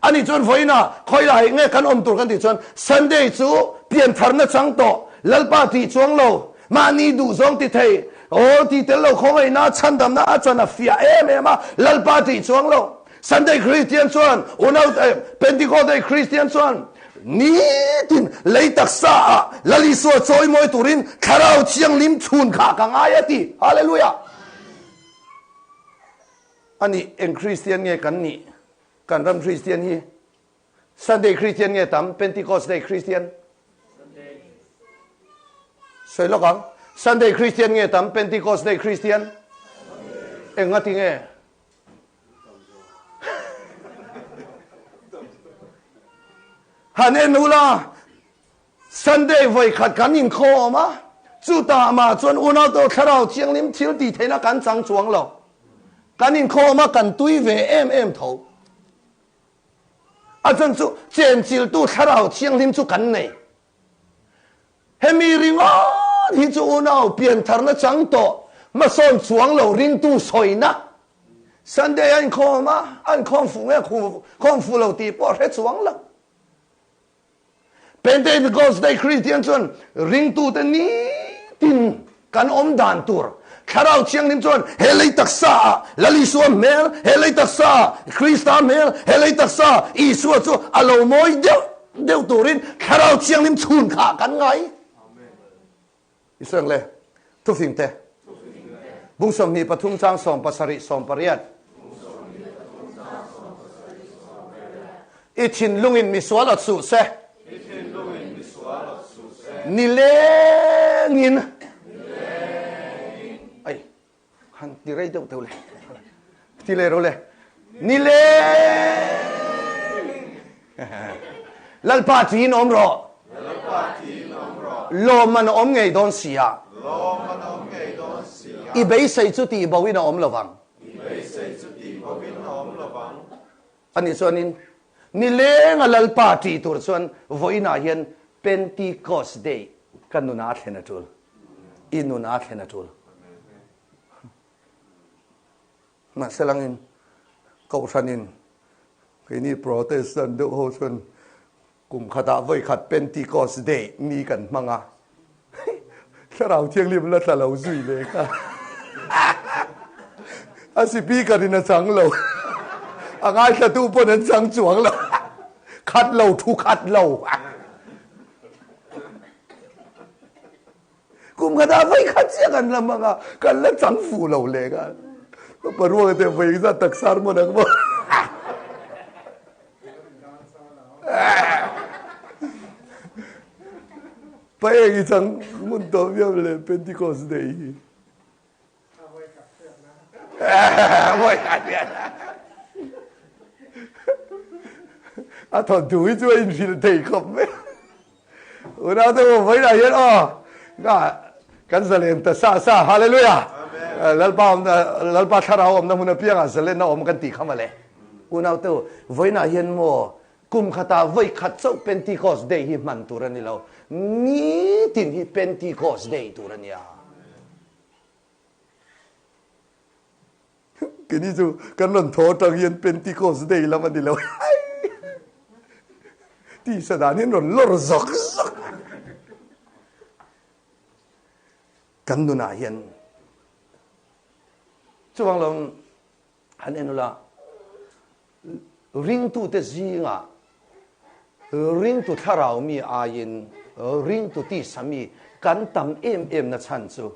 A: ani chuan vawiinah khawi lai nge kan awm tur kan tih chuan Sunday chu piantharna chang tawh Lalpa tih chuang lo mahni duh zawng ti thei aw ti tel lo khawngaihna chhandamna a chan a fiah em em a Lalpa tih chuang lo Sunday Kristian chuan unau Pentecost Day Kristian chuan nitin lei taksa ah Lal Isua chawimawi turin Thlarau Thianghlim chhun kha ka ngai a ti. Hallelujah! A nih, eng Kristian nge kan nih? Kan ram Kristian hi Sunday Kristian nge tam Pentecost Day Kristian? Sawi lawk ang. Sunday Kristian nge tam Pentecost Day Kristian? Eng nga ti nge? Han en ula, Sunday vawi khat kan inkhawm a, chutah mah chuan unau te thlarau thianghlim thil tih theihna kan chang chuang lo. Kan inkhawm a, kan tui ve em em tho. A chan chu chenchiltu thlarau thianghlim chu kan nei. Hemi ringawt hi chu unau piantharna chang tawh hmasawn chuang lo ringtu sawina. Sunday a inkhawm a, a inkhawm fuh nge khawm fuh lo tih pawh a hre chuang lo. Pentecost Day Kristian chuan ringtute nitin kan awm dan tur Thlarau Thianghlim chuan he lei taksa ah Lal Isua hmel, he lei taksa ah Krista hmel, he lei taksa ah Isua chu a lo mawi deuh deuh turin Thlarau Thianghlim chhun kha kan ngai. I sawi ang le, thufing te. Bung 23 chang 17 18. I thinlungin misual awt suh se. Nilengin. Ai, han ti rei deuh deuh le. Ti le ro le. Nileng. Lalpa tiin awm rawh. Lawmman a awm ngei dawn si a. I beisei chu tih bo in a awm lovang. Anih chuanin nilenga Lalpa tih tur chuan vawiinah hian Pentecost Day ka nuna a thlen a tul. I nuna a thlen a tul. Mahse langin Kohhranin keini Protestant deuh ho chuan kum khatah vawi khat Pentecost Day ni kan hmang a, Thlarau Thianghlim la tla lo zui leh kha a speaker in a chang lo, a ngaithlatu pawn an chang chuang lo, khat lo thu khat lo. Kum khatah vawi khat chiah kan la hmang a, kan la chang fuh lo leh nghal. Ka ruang te vawi engzat tak sermon ang maw. Pa eng i chang ngun tawh viau le Pentecost Day hi. Vawi khat hriat na. A thawnthu hi chu a inhrilh thei khawp mai. Unau te u vawiinah hian aw nga kan zalen ta sa sa hallelujah. Lalpa awmna Lalpa thlarau awmna hmun apiangah zalenna awm kan tih kha mawle. Unau te u vawiinah hian maw kum khatah vawi khat chauh Pentecost Day hi hman tur a ni lo. Nitin hi Pentecost Day tur a nia. Keini chu kan rawn thaw atang hian Pentecost Day lam a ni lo. Tisa dan hian rawn lawr zawk zawk. Kan nunah hian chuvang lo han en ula ringtute zingah ringtu thlarau mi aiin ringtu tisa mi kan tam em em na chhan chu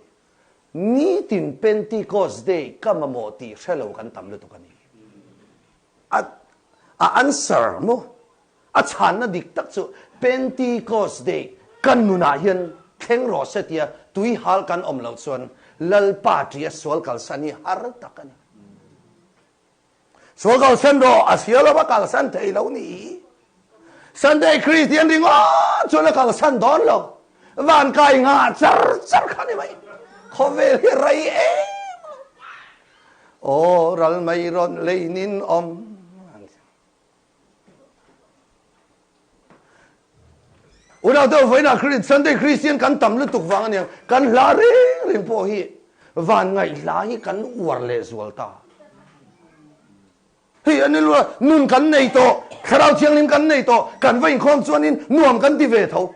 A: Nitin Pentecost Day ka mamawh tih hre lo kan tam lutuk a ni. A a answer maw? A chhanna dik tak chu Pentecost Day kan nunah hian thleng rawh se tia tui hal kan awm loh chuan Lalpa tia sual kalsan hi har tak a ni. Sual kalsan rawh, a sia lova kalsan thei lo ni. Sunday Christian ringawt chuan a kalsan dawn lo. Van kai ngah char char kha ni mai. Khawvel hi rei em. Aw ral mai rawn leinin awm. Unau te vawiinah Sunday Christian kan tam lutuk vang a nia, kan hla reng reng pawh hi van ngaihhla hi kan uar leh zual ta. Hei a ni lua, nun kan nei tawh, Thlarau Thianghlim kan nei tawh, kan va inkhawm chuanin nuam kan ti ve tho.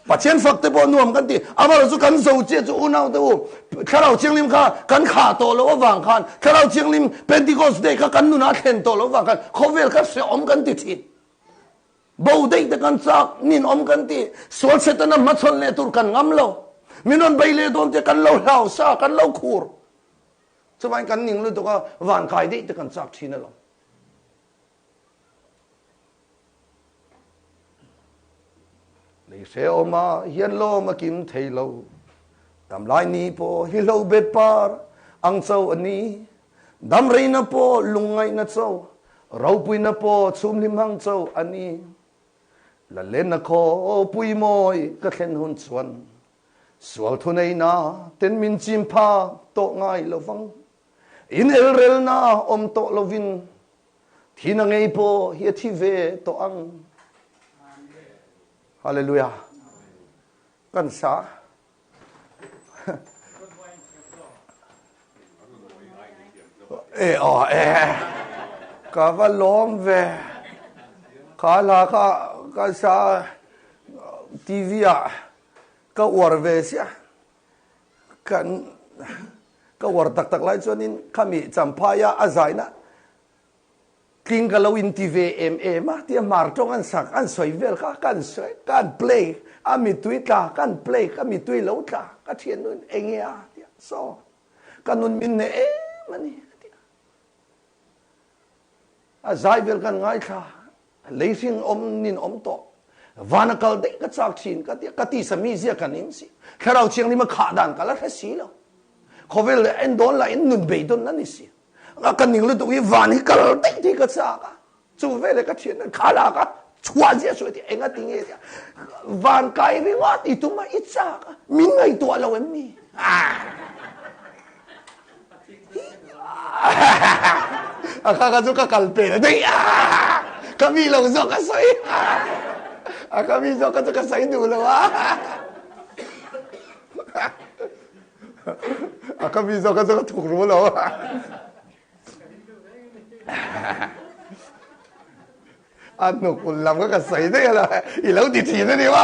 A: Pathian fak te pawh nuam kan ti. Amaherawhchu chu kan zo chiah chu unau te u, Thlarau Thianghlim kha kan khah tawh loh avang khan, Thlarau Thianghlim Pentecost Day kha kan nunah thlen tawh loh avang khan khawvel kha hrehawm kan ti thin. Bo daih te kan chak, ninawm kan ti. Sual Setana hmachhawn leh tur kan ngam lo. Min rawn bei leh dawn tia kan lo hlau sa, kan lo khur. Chuvangin kan ning lutuk a, van kai daih te kan chak thin alawm. Lei hrehawm ah hian lawm a kim thei lo. Dam lai ni pawh hi hlo bet par ang cho a ni. Dam reina pawh lungngaihna cho, ropuina pawh chhumhlim hang cho a ni. Lalenna khaw pui mawi ka thlen hun chuan sual thuneina ten min chim phak tawh ngai lovang. In elrelna awm tawh lovin Thina ngei pawh hi a thi ve tawh ang. Hallelujah. Kan sa. E o e. Ka va lawm ve. Kha hla kha ka sa TV ah ka uar ve sia. Kan ka uar tak tak lai chuanin khami Champhaia a zaina Tling ka lo inti ve em em a tia hmar tawng an sak an sawi vel kha kan sawi kan play a mitui tla kan play ka mitui lo tla ka thian nun enge a tia so ka nun min nei em a ni a tia a zai vel kan ngaithla. Lei hring awm nin awm tawh. Van a kal daih ka chak thin ka tia, ka tisa mi zia ka ning si. Thlarau Thianghlim a khah dan ka la hre si lo. Khawvel leh en dawn lah in nun beidawn a ni si. A ka ning lutuk hi van hi kal daih thei ka chak a. Chu veleh ka thian nan kha lak a chhuah zia sawi tih enga ti nge tia van kai ringawt i tum a i chak a min ngaihtuah lo em ni? A kha kha chu ka kal pel daih a ka mi lo zawk a sawi a ka mi zawk kha chu ka sawi duh lo a a ka mi zawk kha chu ka thuk ru lo a. A hnuk ul lam kha ka sawi daih a lo, i lo ti thin a ni maw?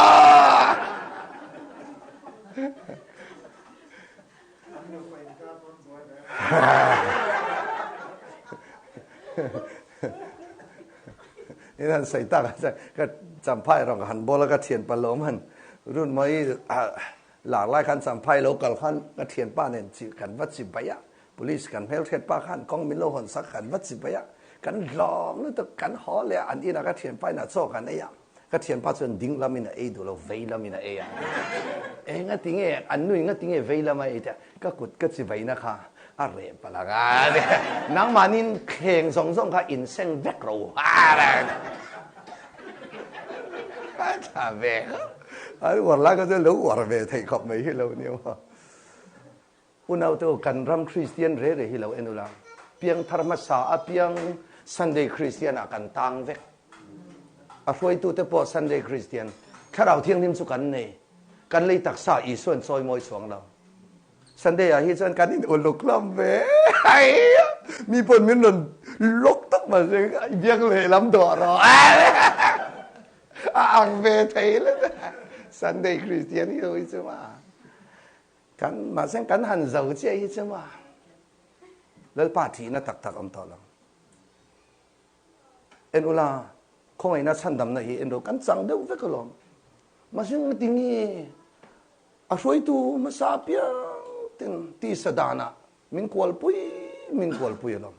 A: In han sawi tak ah chuan ka champhai rawng ka han bawl a, ka thianpa lawm han run mai lar lai khan champhai lo kal khan ka thianpa nen chi kan va chi baih a, Police kan hmelhriat pa khan kawng min lo hawn sak kan va chi bai a, kan hlawm lutuk, kan haw leh a, an inah ka thianpa inah chaw kan ei a, ka thianpa chuan ding lamin a ei duh lo, vei lamin a ei a, enga ti nge an nui nga ti nge vei lama ei te, ka kut ka chi vaina kha a reh palh ang a, nangmahniin thleng zawng zawng kha in seng vek ro a, a tha ve khawp, an uar lai kha chuan lo uar ve theih khawp mai hi lo nia maw. Unaute u, kan ram Kristian re re hi lo en ula, piangthar hmasa apiang Sunday Kristian ah kan tang vek. A hruaitute pawh Sunday Kristian, Thlarau Thianghlim chu kan nei, kan lei taksa Isuan chawi mawi chuang lo. Sunday ah hi chuan kan in uluk hlawm ve, mi pawn min rawn lawk tak mahse biak lehlam dawh rawh a ang ve thei le Sunday Kristian hi lo hi chu ma. Kan mahse kan han zo chiah hi chu ma Lalpa thihna tak tak awm tawh lo. En ula khawngaihna chhandamna hi en ro kan chang deuh vek alawm. Mahse tinge a hruaitu hmasa piang ten tisa danah min kualpui min kualpui alawm.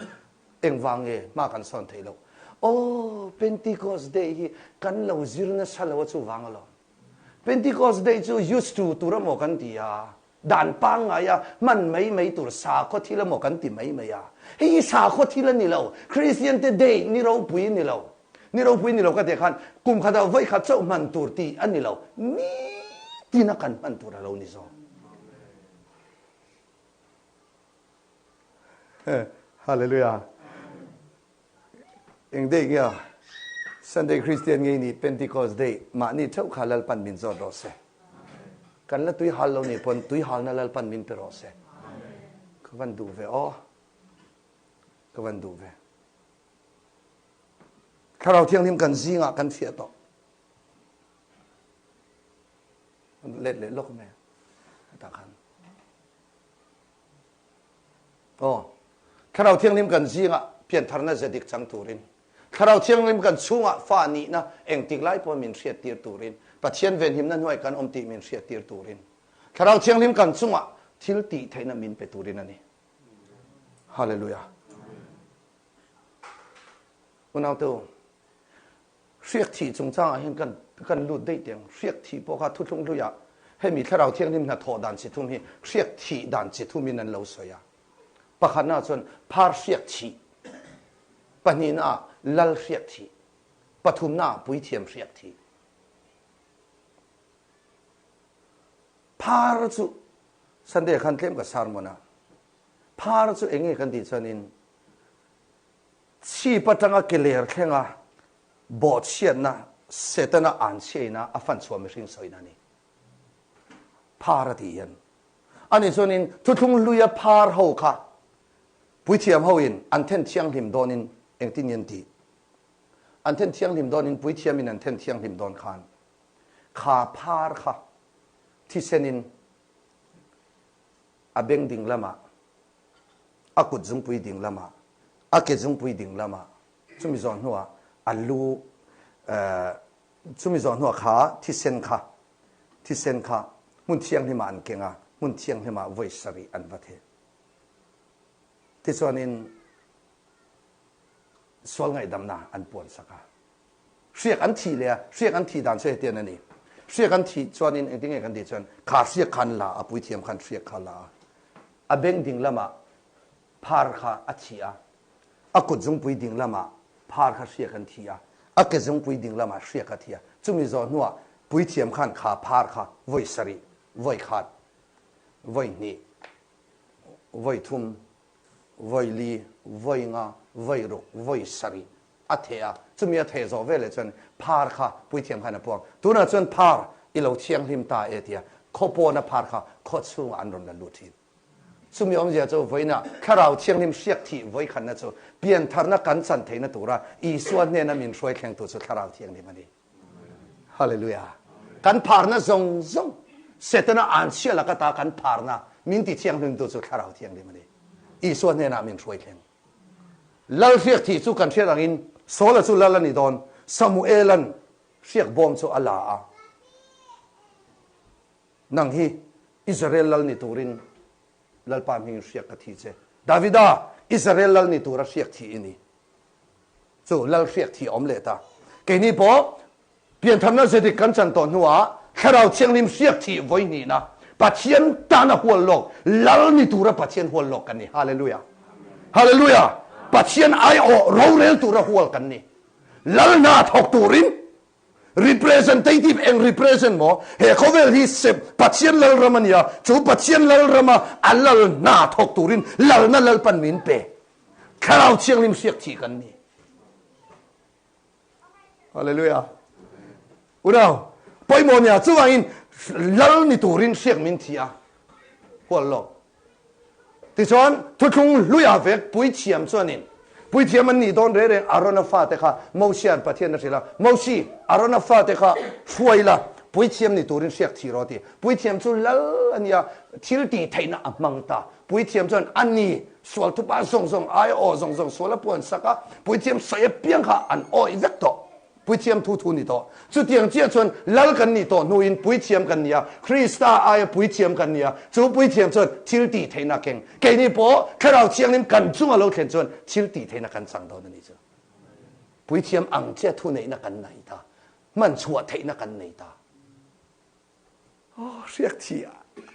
A: Engvang nge hma kan sawn theih loh. Aw Pentecost day hi kan lo zir nasa lo a chuvang alawm. Pentecost Day chu used to tur emaw kan ti a, dan pangngai a hman mai mai tur sakhaw thil emaw kan ti mai mai a. Hei hi sakhaw thil a ni lo, Kristian te day ni ropui ni lo. Ni ropui ni lo ka tih khan kum khatah vawi khat chauh hman tur tih a ni lo, nitin a kan hman tur a lo ni zawk. Hallelujah. Eng day nge a? Sunday Christian ngei nih Pentecost day mahni theuh kha Lalpan min zawt rawh se. Kan la tui hal lo nih pawn tui halna Lalpan min pe rawh se. Ka van duh ve aw. Ka van duh ve. Thlarau Thianghlim kan zingah kan fiah tawh. Let leh lawk mai a tah khan. Aw, Thlarau Thianghlim kan zingah piantharna ze dik chang turin, Thlarau Thianghlim kan chhungah fa nihna engtik lai pawh min hriattir turin, Pathian venhimna hnuai kan awm tih min hriattir turin, Thlarau Thianghlim kan chungah thil tih theihna min pe turin a ni. Hallelujah. Unau te u, Hriak thih chungchangah hian kan kan lut daih teh ang. Hriak thih pawh kha thuthlung hluiah hemi Thlarau Thianghlim hnathawh dan chi thum hi hriak thih dan chi thumin an lo sawi a. Pakhatnaah chuan phar hriak thih, pahnihnaah lal hriak thih, pathumnaah puithiam hriak thih. Phar chu Sunday khan tlem ka sermon a, phar chu eng nge kan tih chuanin Chhip atanga ke ler thlenga bawhchhiatna, Setana anchhiaina a fan chhuah mihring sawina a ni. Phar a tih hian. Ani chuanin thuthlung hluia phar ho kha puithiam hoin an then thianghlim dawnin engtin nge an tih? An then thianghlim dawnin puithiamin an then thianghlim dawn khan kha phar kha thisenin a beng ding lamah a kut zungpui ding lamah, a ke zungpui ding lamah, chumi zawh hnuah a lu, chumi zawh hnuah kha thisen kha, thisen kha hmun thianghlimah an keng a, hmun thianghlimah vawi sarih an va theh. Tichuanin sual ngaihdamna an puansak a. Hriak an thih leh a, hriak an thih dan chu hetian a ni. Hriak an thih chuanin engtin nge kan tih chuan kha hriak kha an la a, puithiam khan hriak kha a la a, a beng ding lamah phar kha a thih a, a kut zungpui ding lamah phar kha hriak an thih a, a ke zungpui ding lamah hriak a thih a. Chumi zawh hnuah puithiam khan kha phar kha vawi sarih, vawi khat, vawi hnih, vawi thum, vawi li, vawi nga, vawi ruk, vawi sarih a theh a, chumi a theh zawh veleh chuan phar kha puithiam khan a puang. Tunah chuan phar i lo thianghlim ta e tia khaw pawna phar kha khaw chhungah an rawn la lut thin. Chumi awmzia chu vawiinah Thlarau Thianghlim hriak thih vawikhatna chu piantharna kan chan theihna tura Isua hnena min hruai thlengtu chu Thlarau Thianghlim a ni. Hallelujah! Kan pharna zawng zawng, Setana anchhia laka ta kan pharna min ti thianghlimtu chu Thlarau Thianghlim a ni. Isua hnenah min hruai thleng. Lal hriak thih chu kan hriat angin Saula chu lal a ni dawn, Samuela'n hriak bawm chu a la a. Nang hi Israel lal ni turin Lalpa hmingin hriak ka thi che. Davida, Israel lal ni tura hriak thih i ni. Chu lal hriak thih a awm leh ta. Keini pawh piantharna zedik kan chan tawh hnuah Thlarau Thianghlim hriak thih vawi hnihna Pathian tana hual lawk lal ni tura Pathian hual lawk kan ni. Hallelujah! Hallelujah! Pathian aiawh rorel tura hual kan ni. Lal hna thawk turin Representative eng represent maw? He khawvel hi sep Pathian Lalram a nia, chu Pathian Lalrama a lal hna thawk turin lalna Lalpan min pe. Thlarau Thianghlim hriak thih kan ni. Hallelujah. Unau, pawimawh nia, chuvangin lal ni turin hriak min thi a, hual lawk. Tichuan, thuthlung hluia vek puithiam chuanin, Puithiam an nih dawn reng reng Arona fate kha Mosia'n Pathian a hrilh a, Mosi, Arona fate kha hruai la, puithiam ni turin hriak thih rawh a ti. Puithiam chu lal a nia, thil tih theihna a hmang ta. Puithiam chuan a ni, sual thupa zawng zawng, ai aw zawng zawng sual a puan sak a, puithiam sawi apiang kha an awih vek tawh. Puithiam thu thu ni tawh. Chutiang chiah chuan Lal kan nih tawh hnuin puithiam kan ni a, Krista aia puithiam kan ni a, chu puithiam chuan thil tih theihna a keng. Keini pawh Thlarau Thianghlim kan chunga lo thlen chuan thil tih theihna kan chang dawn a ni chu. Puithiam ang chiah thuneihna kan nei ta, hman chhuah theihna kan nei ta. Aw, hriak thih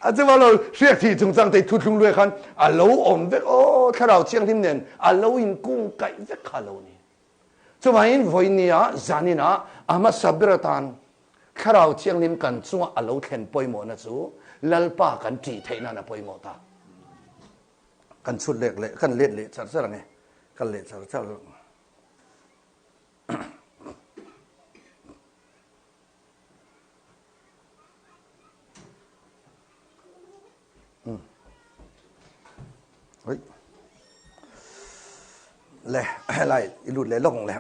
A: a chuva lo hriak thih chungchang te thuthlung luai khan a lo awm vek aw, Thlarau Thianghlim nen a lo inkung kaih vek kha lo ni. Chuvangin vawinia zaninah a hmasa ber atan Thlarau Thianghlim kan chunga a lo thlen pawimawhna chu Lalpa kan ṭih theih nan a pawimawh ta. Kan chhut lek leh, kan let leh char char ang e, kal leh char char. Oi. Le, helai i lut leh lawk ang le.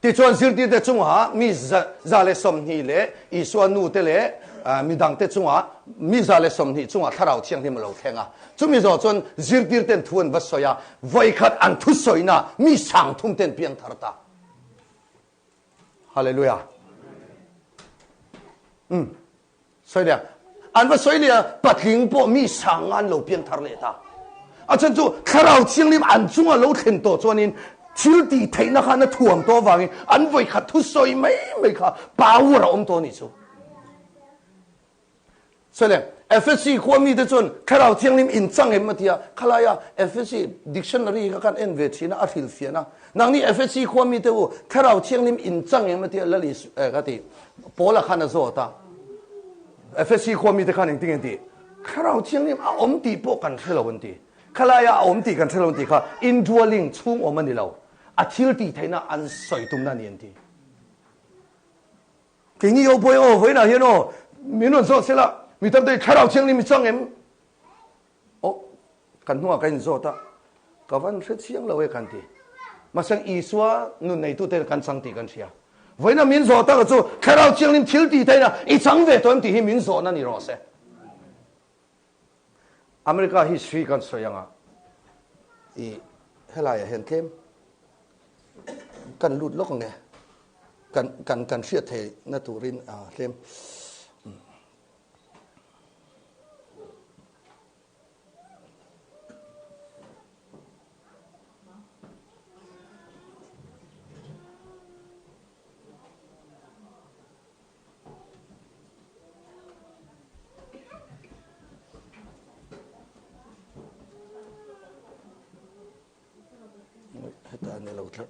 A: Tichuan zirtirte chungah mi 120 leh Isua nute leh midangte chungah mi 120 chungah Thlarau Thianghlim a lo thleng a. Chumi zawh chuan zirtirten thu an va sawi a, vawikhat an thusawina mi 30 ten piangthar ta. Hallelujah. Um. Sawi leh a. An va sawi leh a, patling pawh mi sang an lo piang thar leh ta. A chhan chu Thlarau Thianghlim an chunga lo thlen tawh chuanin thil tih theihna khan a thuam tawh avangin an vawikhat thu sawi mai mai kha power a awm tawh a nih chu. Sawi leh, Efesi khua mite chuan Thlarau Thianghlim in chang em a ti a, khalaia Efesi dictionary kha khan en ve thin a, a hrilhfiah a. Nangni Efesi khua mite u, Thlarau Thianghlim in chang em a ti a, Lal Isu, eh ka ti, Paula khan a zawt a. Efesi khua mite khan engtin nge an ti? Thlarau Thianghlim a awm tih pawh kan hre lo an ti. Khalaia a awm tih kan hre lo an tih kha indwelling chhung awm a ni lo, a thil tih theihna an sawi tumna a ni an ti. Keini ho pawhin aw vawiinah hian aw min rawn zawt sela, mi tam te Thlarau Thianghlim i chang em? Aw kan hnungah ka inzawt a, ka van hre chiang lo e kan ti. Mahse Isua nun neitute kan chang tih kan hria. Vawiinah min zawh tak chu Thlarau Thianghlim thil tih theihna i chang ve tawh em tih hi min zawhna ni rawh se. America history kan sawi anga i helaiah hian tlem kan lut lawk ang e. Kan kan kan hriat theihna turin tlem. ni lo tlat.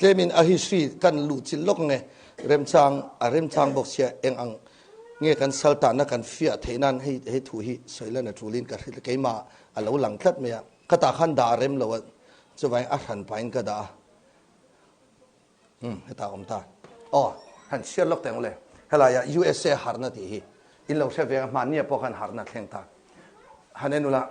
A: Tlemin a history kan luh chilh lawk nge remchang a remchang bawk sia eng ang nge kan sal tahna kan fiah theih nan hei hei thu hi sawi lan a tulin ka hrilh keimah a lo lang tlat mai a ka tah khan dah a rem lo a chuvangin a hran pahin ka dah a umm hetah a awm ta aw han chhiar lawk teh ang le helaiah USA harhna tih hi in lo hre ve ang hmannia pawh khan harhna thleng ta han en ula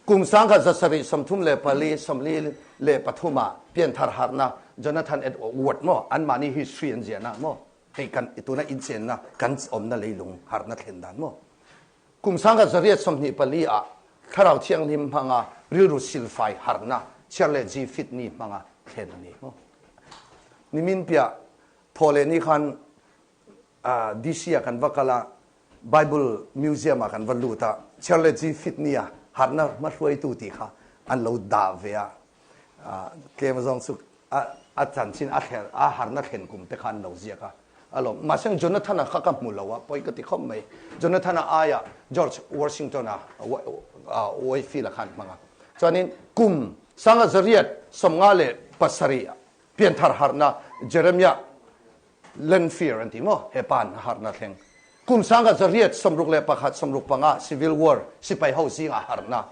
A: Kum 1734, 43 ah pianthar harhna Jonathan Edward maw anmahni history an ziahna maw hei kan tuna inchenna kan awmna leilung harhna thlen dan maw kum 1824 ah Thlarau Thianghlim hmanga rilru silfai harhna Charles G. Finney hmanga thlen a ni maw nimin piah thaw leh ni khan DC ah kan va kal a, Bible Museum ah kan va lut a, Charles G. Finney a harhna hmahruaitu tih kha an lo dah ve a, tlem azawng chu a chanchin a thler a harhna thlen kum te kha an lo ziak a, a lawm. Mahse Jonathan-a kha ka hmu lo a, pawi ka ti khawp mai. Jonathan-a aiah George Washington-a Wayfield-a khan hmang a. Chuanin kum 1927 pianthar harhna Jeremiah Lanphier an ti maw? He pa an harhna thleng. Kum 1861, 65 Civil War sipai ho zingah harhna.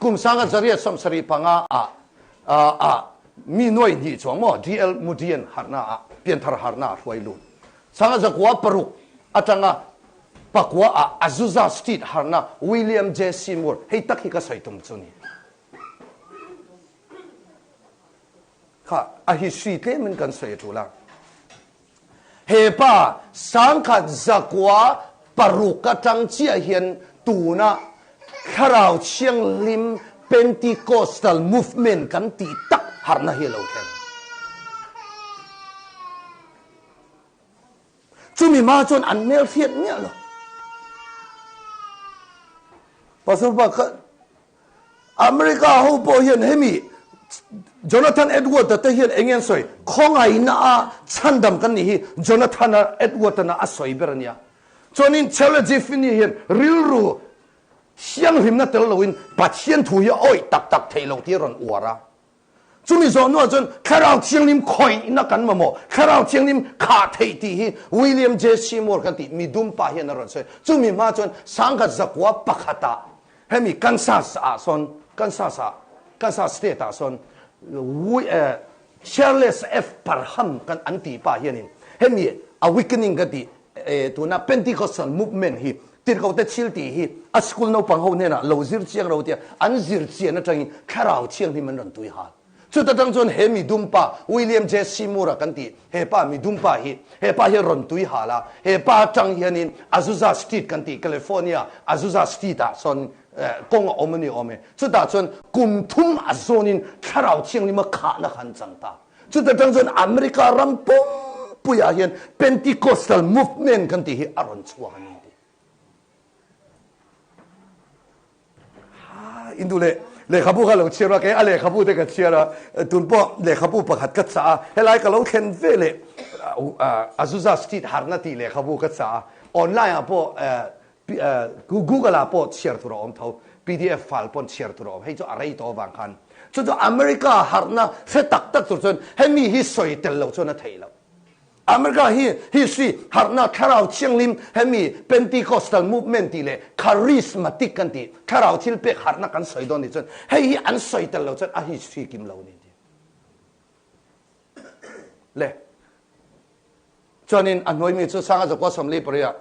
A: Kum 1875 ah ah mi nuai hnih chuang maw DL Moody an harhna ah pianthar harhna a hruai lut. 1906 atanga pakua ah Azusa Street harhna William J. Seymour hei tak hi ka sawi tum chu ni. Kha a history tlem in kan sawi a tul a. He pa 1906 atang chiah hian tuna Thlarau Thianghlim Pentecostal movement kan tih tak harhna hi a lo thleng. Chumi hma chuan an hmel hriat miah lo. Pastor pa kha America ho pawh hian hemi Jonathan Edward te hian eng nge an sawi? Khawngaihna a chhandam kan nih hi Jonathan Edward a a sawi ber a nia. Chuanin Charles G. Finney hian rilru thianghlimna tel loin Pathian thu hi a awih tak tak theih loh tih a rawn uar a. Chumi zawh hnuah chuan Thlarau Thianghlim khawihna kan mamawh, Thlarau Thianghlim khah theih tih hi William J. Seymour kan tih mi dumpa hian a rawn sawi. Chumi hma chuan 1901 ah hemi Kansas ah sawn, Kansas ah, Kansas state ah sawn Charles F. Parham kan an tih pa hianin hemi awakening ka tih tuna Pentecostal movement hi Tirhkohte thil tih hi a school naupang ho hnenah lo zir chiang ro tia an zir chian atangin Thlarau Thianghlim an rawn tui hal. Chuta tang chuan he midum pa William J. Seymour-a kan tih he pa midum pa hi he pa hi rawn tui hal a, he pa atang hianin Azusa Street kan tih California Azusa Street ah sawn kawng a awm a ni awm e. Chutah chuan kum thum a zawnin Thlarau Thianghlim a khahna kha an chang ta. Chuta tang chuan America ram pumpuiah hian Pentecostal movement kan tih hi a rawn chhuak a ni tih. Ha, in duh leh lehkhabu kha lo chhiar a, kei a lehkhabu te ka chhiar a, tun pawh lehkhabu pakhat ka chah a, helai ka lo thlen ve leh Azusa Street harna tih lehkhabu ka chah a, online ah pawh Google ah pawh chhiar tur a awm tho, pdf file pawn chhiar tur a awm, hei chu a rei tawh avang khan. Chu chu America harhna hre tak tak tur chuan hemi hi sawi tel lo chuan a theih loh. America hi history harhna thlarau thianghlim hemi Pentecostal movement tih leh charismatic kan tih thlarau thil pek harhna kan sawi dawn nih chuan hei hi an sawi tel lo chuan a history kim lo ni ti. Le. Chuanin a hnuaimi chu Sanga Zakua Sawmli pariah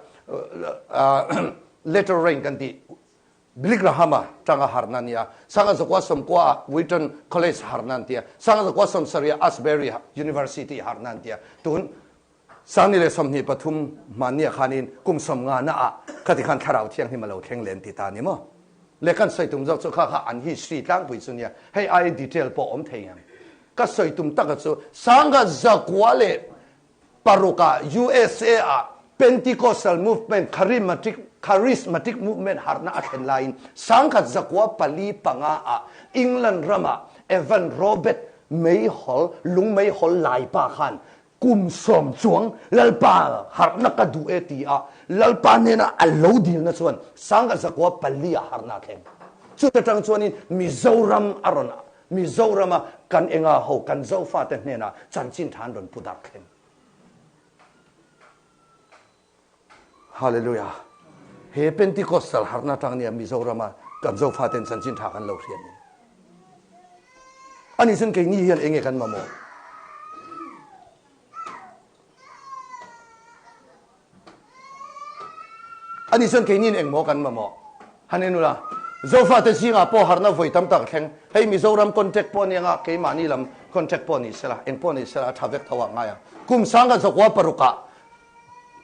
A: Latter Rain kan tih Billy Graham-a tanga harhna a ni a, Sanga Zakua Sawmkua ah Wheaton College harhna an ti a, Sanga Zakua Sawmsarih ah Asbury University harhna an ti a. Tun Sangni leh 23 hmanni ah khanin kum 50 na ah khati khan Thlarau Thianghlim a lo thleng len ti ta a ni maw? Le kan sawi tum zawk chu kha kha an history tlangpui chu nia, hei ai detail pawh awm thei ang. Ka sawi tum taka chu Sanga Zakua leh Paruk ah USA ah Pentecostal movement, Charismatic, Charismatic movement harhna a thlen laiin 1945 ah England ram ah Evan Robert meihawl, lung meihawl lai pa khan kum sawm chuang Lalpa harhna ka duh e ti a Lalpa hnena a lo dilna chuan Sangha zakua pali ah harhna a thleng. Chuta tang chuanin Mizoram a rawn Mizorama kan enga ho kan Zofate hnenah chanchin tha an rawn pu darh thleng. Hallelujah! He Pentecostal harhna tang nia Mizorama kan Zofaten chanchin tha kan lo hriat ni. Ani chuan keini hian enge kan mamawh? Ani chuan keiniin engmaw kan mamawh? Han en ula, Zofate zingah pawh harhna vawi tam tak a thleng. Hei Mizoram contact pawh ania nga, keimahni lam contact pawh ni sela, eng pawh ni sela a tha vek tho ah ngai ang. Kum sanga zakua parukah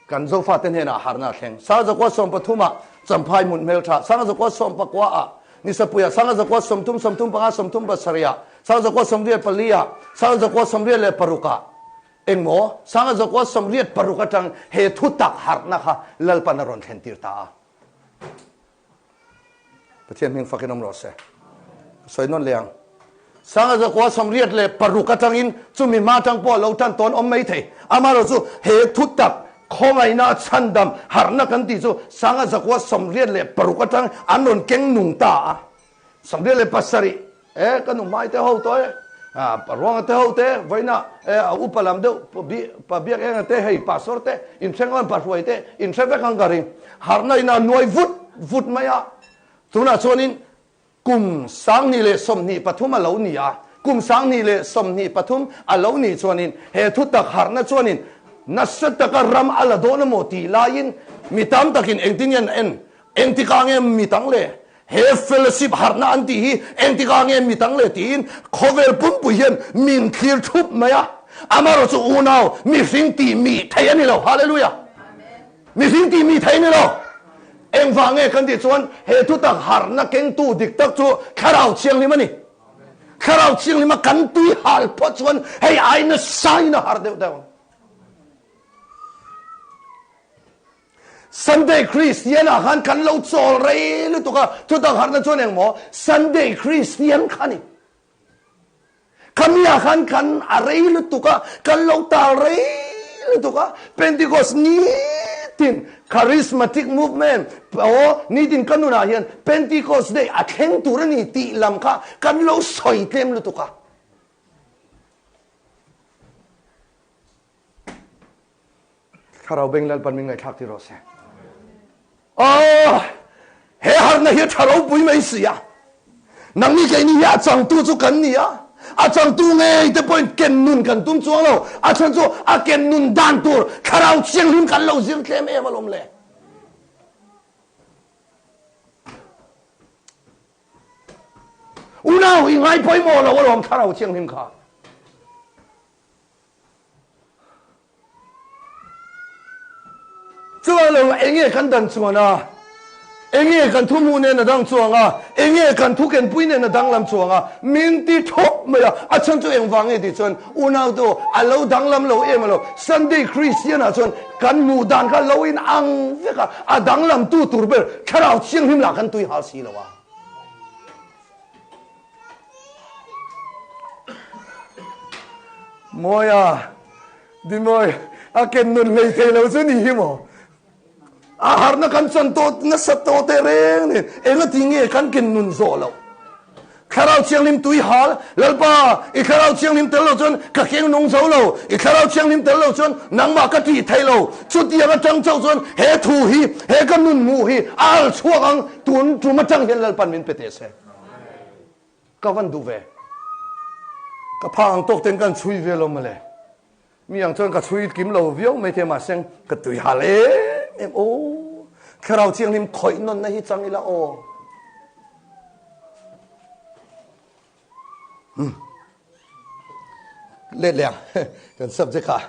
A: kan Zofate hnenah harhna a thleng. Sanga zakua sawmpathumah Champhai hmun hmeltha, sanga zakua sawmpakuaah Nisapuiah, sanga zakua 30, 35, 37ah, sanga zakua 84ah, sanga zakua 86ah, Engmaw? Sanga zakua 86 atang he thu tak harhna kha Lalpan a rawn thlen tir ta a. Pathian hming fakin awm rawh se. Ka sawi nawn leh ang. Sanga zakua 86 atangin chumi hma atang pawh a lo tan tawn awm mai thei. Amaherawh chu he thu tak khawngaihna chhandam harhna kan tih chu sanga zakua 86 atang an rawn keng nung ta a. 87 e ka nu hmai te ho tawh e a ruanga te ho te vawiina e a upa lam deuh pa biak enga te hei pastor te inthleng ang pa hruai te inhre vek ang ka ring harhna in a nuai vut vut mai a tunah chuanin kum 2023 a lo ni a kum 2023 a lo nih chuanin he thu tak harhna chuanin nasa taka ram a la dawn emaw tih laiin mi tam takin engtin nge an en engtikah nge mi tang le He fellowship harhna an tih hi engtikah nge mi tang leh tiin khawvel pumpui hian min thlir thup mai a. Amaherawh chu unau mihring tih mi thei a ni lo. Hallelujah! Mihring tih mi thei a ni lo. Engvang nge kan tih chuan he thutak harhna kengtu dik tak chu Thlarau Thianghlim a ni. Thlarau Thianghlima kan tui hal phawt chuan hei ai nasa in a har deuh deuh ang. Sunday Christian ah khan kan lo chawl rei lutuk a, chutah harhna chuan engmaw Sunday Christian kha ni. Khami ah khan kan a rei lutuk a, kan lo tal rei lutuk a, Pentecost nitin Charismatic movement aw nitin ka nunah hian Pentecost day a thleng tur a ni tih lam kha kan lo sawi tlem lutuk a. Thlarau beng Lalpan min ngaihthlak ti rawh se. Aw, he harna hi a tha ropui mai si a. Nangni keini hi a changtu chu kan ni a. A changtu ngei te pawhin ken nun kan tum chuang lo. A chhan chu a ken nun dan tur Thlarau Thianghlim kan lo zir tlem em alawm le. Unau i ngai pawimawh lo alawm Thlarau Thianghlim kha. Chuan lo enge kan dan chuan a, enge kan thu hmuh nen a dang chuang a, enge kan thu kenpui nen a danglam chuang a, min ti thawp mai a, a chhan chu engvang nge tih chuan unautu a lo danglam lo em alo, Sunday Christian ah chuan kan hmuh dan kha lo in ang vek a, a danglam tu tur ber Thlarau Thianghlim lah kan tui hal si lo a. Mawia, Dimawi, a ken nun hlei thei lo chu ni hi maw? A harna kan chan tawh nasa tawh teh reng nen engati nge kan ken nun zawh loh? Thlarau Thianghlim tui hal, Lalpa, i Thlarau Thianghlim tel lo chuan ka keng nung zo lo, i Thlarau Thianghlim tel lo chuan nangmah ka tih thei lo. Chutiang atang chauh chuan he thu hi, he ka nun hmuh hi a al chhuak ang, tun tum atang hian Lalpan min pe teh se. Ka van duh ve. Ka pha ang tawk ten kan chhui ve lo mawle. Mi ang chuan ka chhui kim lo viau mai thei mahse ka tui hal em em aw. Thlarau Thianghlim khawih nawn na hi chang ila aw. Hmm. Let leh ang kan subject ah.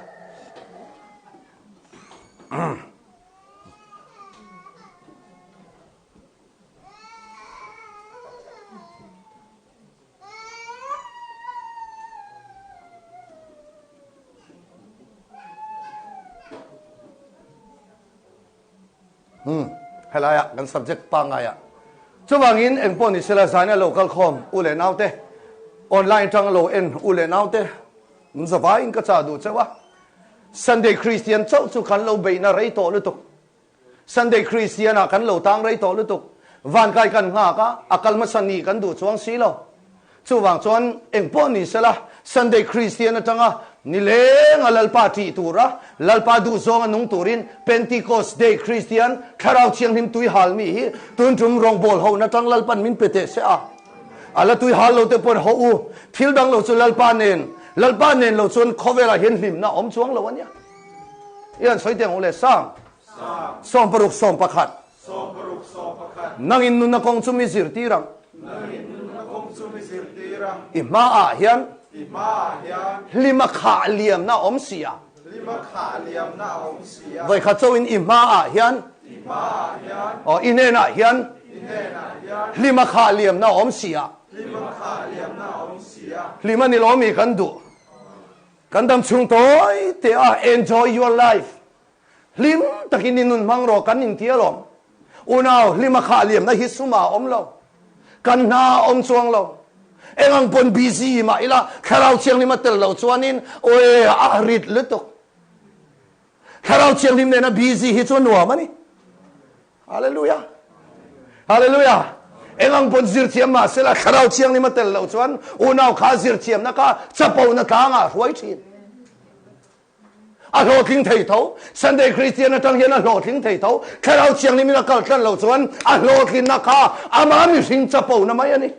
A: Hmm, helai kan subject pangai ah. Chuvangin engpawh ni sela zaina lo kal khawm u leh naute. Online tang lo en u leh naute zavaiin ka chah duh chauh a. Sunday Christian chauh chu kan lo beihna rei tawh lutuk. Sunday Christian ah kan lo tang rei tawh lutuk. Vankai kan nghak a, a kal hmasa nih kan duh chuang si lo. Chuvang chuan engpawh ni sela, Sunday Christian atanga nileng a Lalpa ṭih tura, Lalpa duh zawnga nung turin Pentecost Day Christian Thlarau Thianghlim tui hal mi hi tun tum rawngbawl ho atang Lalpan min pe teh se a. A la tui hal lo te pawn haw u, thil dang lo chu Lalpa nen, Lalpa nen lo chuan khawvelah hian hlimna a awm chuang lo a nia. I han sawi teh ang u le, Sang, 60 11. Nangin nunna kawng chu mi zirtir ang. I hmaah hian hlima khah liamna a awm si a. Vawikhat chauhin i hmaah hian, aw, i hnenah hian hlima khah liamna a awm si a. Hlima ni lo mi kan duh. Kan dam chhung tawi teh a, enjoy your life. Hlim takin i nun hmang rawh kan inti alawm. Unau, hlima khah liamna hi suma a awm lo. Kan hna a awm chuang lo. Eng ang pawn busy mah ila, Thlarau Thianghlim a tel lo chuanin awi a rit lutuk. Thlarau Thianghlim nena busy hi chu a nuam a ni. Hallelujah! Hallelujah! Eng ang pawn zir thiam mah sela, Thlarau Thianghlim a tel lo chuan unau kha zir thiamna kha chapona tlangah a hruai thin. A hlawhtling thei tho. Sunday Christian atang hian a hlawhtling thei tho. Thlarau Thianghlim in a kal tlan loh chuan a hlawhtlinna kha amah mihring chapo na mai a ni.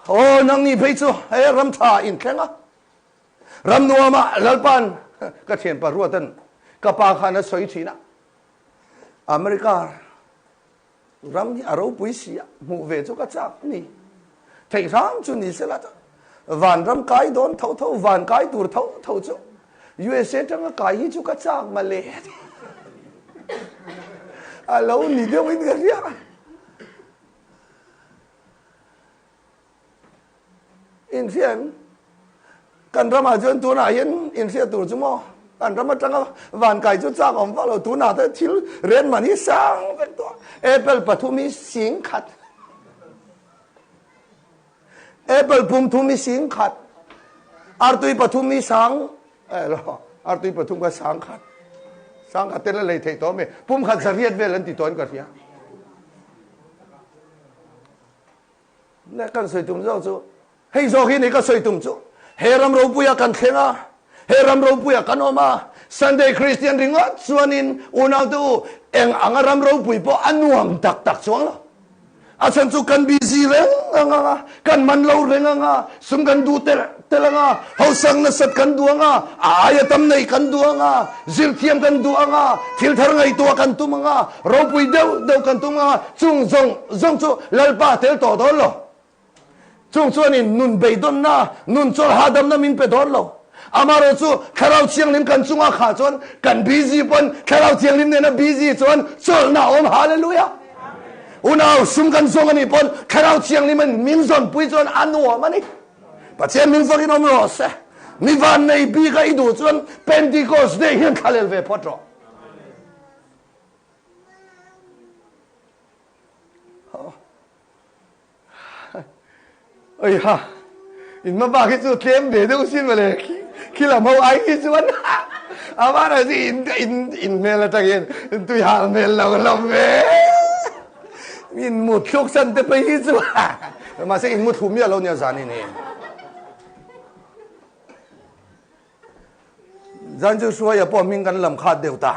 A: Aw nang ni phei chu he ram tha in thleng a. Ram nuama Lalpan ka thianpa ruatan ka pa khan a sawi thin a. America Ram hi a ropui si a, hmuh ve chu ka chak ni. Theih hram chu ni sela chu vanram kai dawn tho tho, van kai tur tho tho chu USA tanga kai hi chu ka chak male. A lo ni deuh in ka hria. Inhriat kan ramah chuan tunah hian inhriat tur chu maw kan ram atanga van kai chu chak awm vak lo tunah te thil ren man hi sang vek tawh apple pathum hi sing khat apple pum thum hi sing khat artui pathum hi sang elo artui pathum kha sang khat sang khat te la lei theih tawh mi pum khat zariat vel an ti tawh in ka hria. Le kan sawi tum zawk chu hei zawk hi ni ka sawi tum chu he ram ropuia kan thleng a he ram ropuia kan awm a Sunday Christian ringawt chuanin unau te u eng anga ram ropui pawh a nuam tak tak chuang lo a chhan chu kan busy reng ang anga kan man lo reng anga sum kan duh tel tel anga hosang nasat kan duh anga a aia tam nei kan duh anga zirthiam kan duh anga thil thar ngaihtuah kan tum anga ropui deuh deuh kan tum anga Chung zawng zawng chu Lalpa tel tawh dawn lo. Chung chuanin nun beidawnna, nun chawlh hahdamna min pe dawn lo. Amaherawh chu Thlarau Thianghlim kan chunga khah chuan kan busy pawn Thlarau Thianghlim nena busy chuan chawlhna a awm. Hallelujah! Unau sum kan zawng a nih pawn Thlarau Thianghlimin min zawnpui chuan a nuam a ni. Pathian min fakin awm rawh se. Mi vannei bika i duh chuan Pentecost Day hian thlalel ve phawt rawh. Oi ha in ma bak hi chu tlem ve deuh sin mawle khi lam ho ai hi chuan a van ah chu in in in hmel atangin tui hal hmel lo hlawm ve in mut thluk san te phei hi chu mahse in mut thlu miah lo nia zan in hi. Zan chu hruaia pawh hming kan lam khat deuh ta.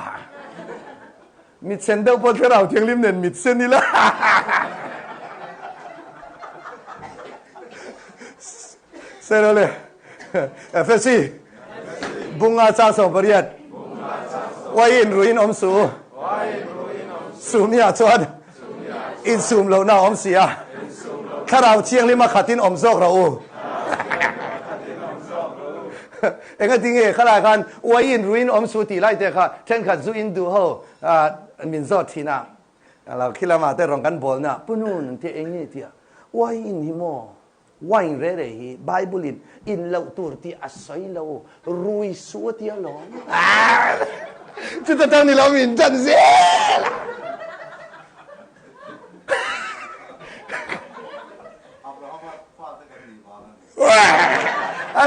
A: Mit sen deuh pawh thlarau thianghlim nen mit sen ila. Sero le. FSC. Bunga chang 18. Wai in ruin awm su. Sumia chuan insum lohna a awm si a. Thlarau Thianghlim a khatin awm zawk rawh u. Engati nge khalai khan uaiin ruin awm su tih lai te kha thenkhat zu in duh ho min zawt thin a. Lo khi lamah te rawn kan bawl na Pu Nun an tia eng nge tia uaiin hi maw wine re re hi Bible in in loh tur tih a sawi lo rui su a tia lawm. Chuta tang ni lo min tan zel a.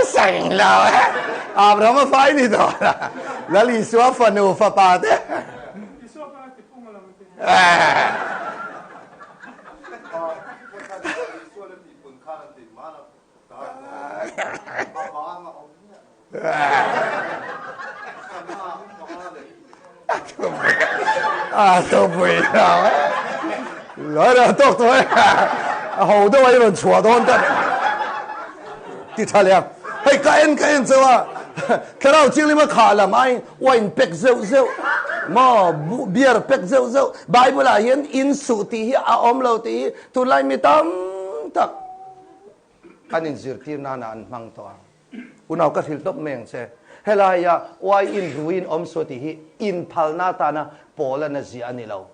A: Seng lo e. Abrahama fa i ni tawh la. Lal Isua fanu fapa te.
B: Isua khan a ti pung a lang te. A thupui lo e. Lo lo tawk tawh e. A ho deuh a i rawn chhuah dawn ta. Ti tha leh a. Hei ka en ka en chauh a. Thlarau Thianghlim a khah lam aiin wine pack zeuh zeuh maw beer pack zeuh zeuh Bible ah hian in suh tih hi a awm lo tih hi tunlai mi tam tak an inzirtir nana an hmang tawh ang. Unau ka hrilh tawp mai ang che. Helaia uai in ruiin awm suh tih hi inphalna atana Paul-an a ziah a ni lo.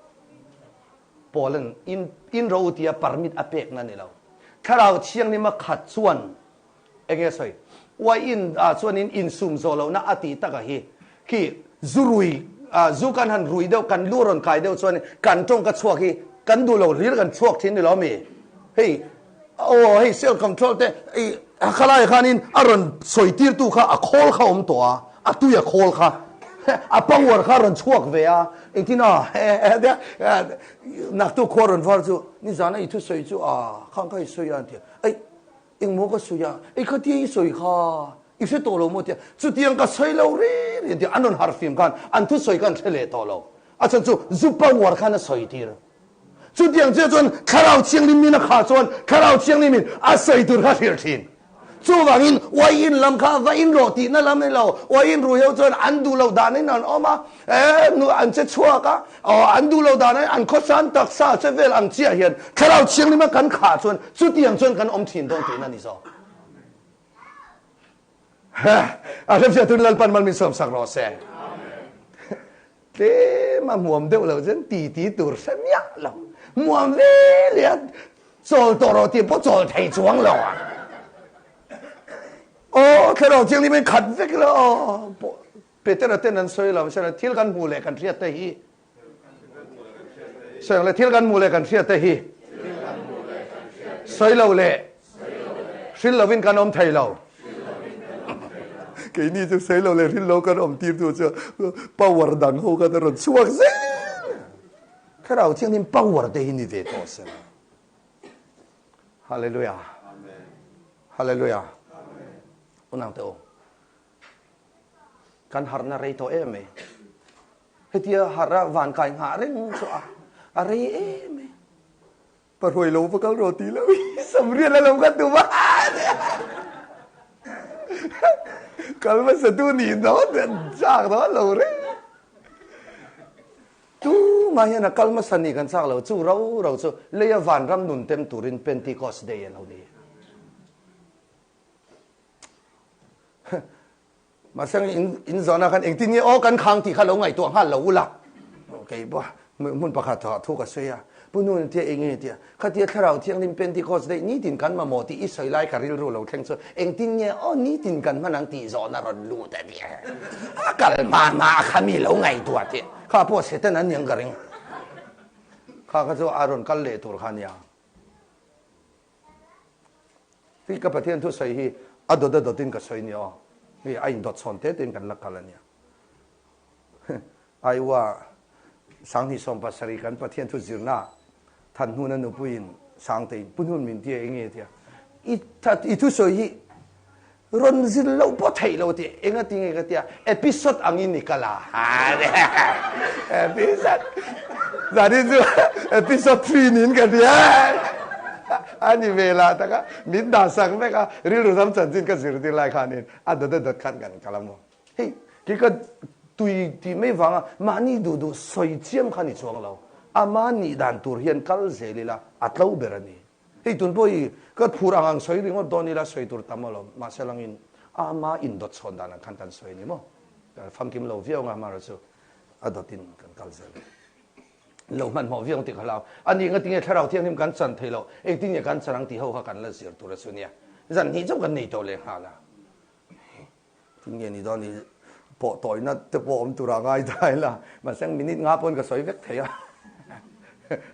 B: Paul-an in in ro u tia permit a pekna a ni lo. Thlarau Thianghlima khat chuan eng nge a sawi? Uai in ah chuanin insum zawh lohna a tih taka hi khi zu rui ah zu kan han rui deuh kan lu rawn kai deuh chuan kan tawngka chhuak hi kan duh lo hlir kan chhuak thin ni lo mi? Hei Aw hei self control te i khalai khanin a rawn sawi tirtu kha a khawl kha awm tawh a, a tui a khawl kha a power kha a rawn chhuak ve a, engtin a naktu khua rawn var chu nizana i thusawi chu a khang kha i sawi a an ti a, ei engmaw ka sawi a, ei khatia i sawi kha i hre tawh lo maw tia chutiang ka sawi lo ri ri an ti a, an rawn harh fim khan an thusawi kha an hre leh tawh lo, a chhan chu zu power khan a sawi tir. Chutiang chiah chuan Thlarau Thianghlim min a khah chuan Thlarau Thianghlim in a sawi tur kha hrilh thin. Chuvangin uaiin lam kha va in rawh tihna lam ni lo, uaiin ruh heuh chuan an duh loh danin an awm a, eh an che chhuak a, aw an duh loh danin an khawsan taksa che vel ang chiah hian Thlarau Thianghlim a kan khah chuan chutiang chuan kan awm thin dawn tihna ni zawk. A hriat turin Lalpan mal min sawmsak rawh se. Tlem a hmuam deuh lo chuan ti ti tur hre miah lo. Hmuam ve leh a chawl tawh rawh tih pawh chawl thei chuang lo a. Aw thlarau thianghlim in khat vek lo aw. Petera ten an sawi lo sela thil kan hmuh leh kan hriat te hi sawi ang le thil kan hmuh leh kan hriat te hi sawi lo leh Hril lovin kan awm thei lo. Keini chu sei lo leh hril lo kan awm tir tu chu power dang ho khan a rawn chhuak zel. Thlarau Thianghlim power te hi ni ve tawh se la. Hallelujah. Hallelujah. Unang te u. Kan harhna rei tawh em mai. Hetia harh a van kai nghah reng chu a a rei em mai. Pa hruai lo va kal rawh tih lo hi Samrian a lo kha tum a. Kal hmasa tu nih dawn chak dawn lo reng. Tumah hian a kal hmasa nih kan chak lo chu ro ro chu leia vanram nun tem turin Pentecost Day a lo ni. Mahse in zawhna khan engtin nge aw kan khang tih kha lo ngaihtuah nghal lo ula. Kei pawh hmun pakhat ah thu ka sawi a, Pu Nun tia eng nge tia, khatia Thlarau Thianghlim Pentecost daih nitin kan mamawh tih i sawi lai ka rilru lo thleng chu engtin nge aw nitin kan hman ang tih zawhna rawn lut a nia. A kal hma hma a kha mi lo ngaihtuah tih kha pawh Satan an niang ka ring. Kha kha chu a rawn kal leh tur kha nia. Hei ka Pathian thusawi hi a dawt a dawtin ka sawi nia aw. Hei a indawt chhawn te tein kan la kal a nia. Aiwa Sanghnih 70 kan Pathian thu zirna than hnuna nupuiin Sangtein pu hnun min tia enge tia i i thusawi hi rawn zir loh pawh theih lo tih enga tinge ka tia episode angin i kal a episode zanin chu episode 3 niin ka tia a ni ve lah taka min dah sak vek a rilru ram chanchin ka zirtir lai khanin a dawt a dawt khan kan kal a maw hei kei ka tui tih mai vanga mahni duh duh sawi chiam kha ni chuang lo ama nih dan tur hian kal zel ila a tlo ber a ni. Hei tun pawh hi ka phur ang ang sawi ringawt dawn ila sawi tur tam alawm. Mahse langin ama indawt chhawn dan ang khan kan sawi a ni maw? Famkim lo viau anga amaherawh chu a dawtin kan kal zel. Lo hmanhmawh viau ang tih ka hlau. A nih ngatinge Thlarau Thianghlim kan chan thei loh, engtin nge kan chan ang tih ho kha kan la zir tur a chu nia. Zan hnih chauh kan nei tawh lehnghal a. Tin nge ni dawn i pawh tawihna te pawh awm tur a ngai ta ila mahse minute nga pawn ka sawi vek thei a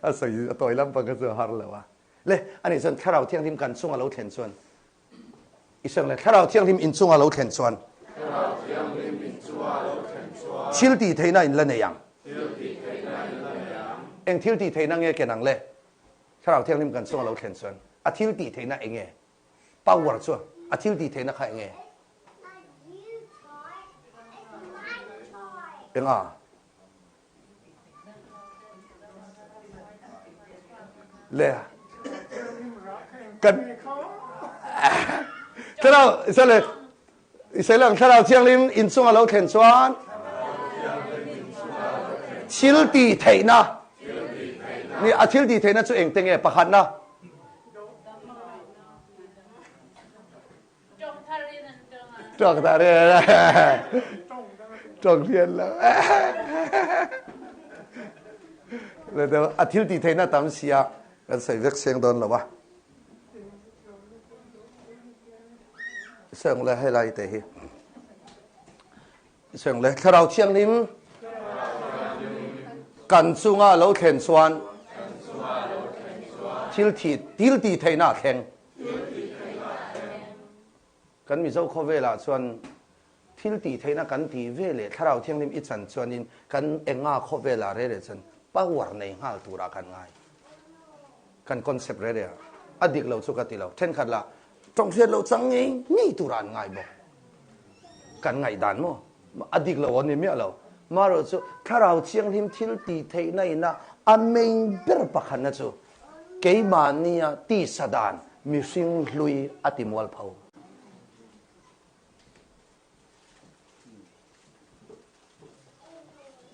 B: a sawi a tawi lam pang kha chu a har lo a le ani chuan thlarau thianghlim kan chunga lo thlen chuan. I seng le Thlarau Thianghlim inchunga lo thlen chuan. Thil tih theihna in la nei ang. Eng thil tih theihna nge ken ang le? Thlarau Thianghlim kan chunga lo thlen chuan a thil tih theihna eng nge? Power chu a thil tih theihna kha eng nge? Enga? Le kan thlarau isale isale thlarau thianghlim in chunga lo thlen chuan thil ti theihna ni a thil ti theihna chu engte nge pakhatna Tawng thar in tawng hian lo. A thil ti theihna tam sia kan sawi vek seng dawn lo a. Seng le helai te hi. Seng le thlarau thianghlim kan chunga lo thlen chuan thil thi til ti theihna thleng. Kan Mizo khawvelah chuan thil tih theihna kan tih ve leh Thlarau Thianghlim i chan chuanin kan enga khawvelah re re chuan power nei nghal turah kan ngai. Kan concept re re a, a dik lo chu ka ti lo. Thenkhat lah tawng hriat loh chang ngei ngei turah an ngai bawk. Kan ngaihdan maw? A dik lo aw ni miah lo. Marawh chu Thlarau Thianghlim thil tih theihna ina a main ber pakhatna chu Keimahnia tisa dan mihring hlui a ti mualpho.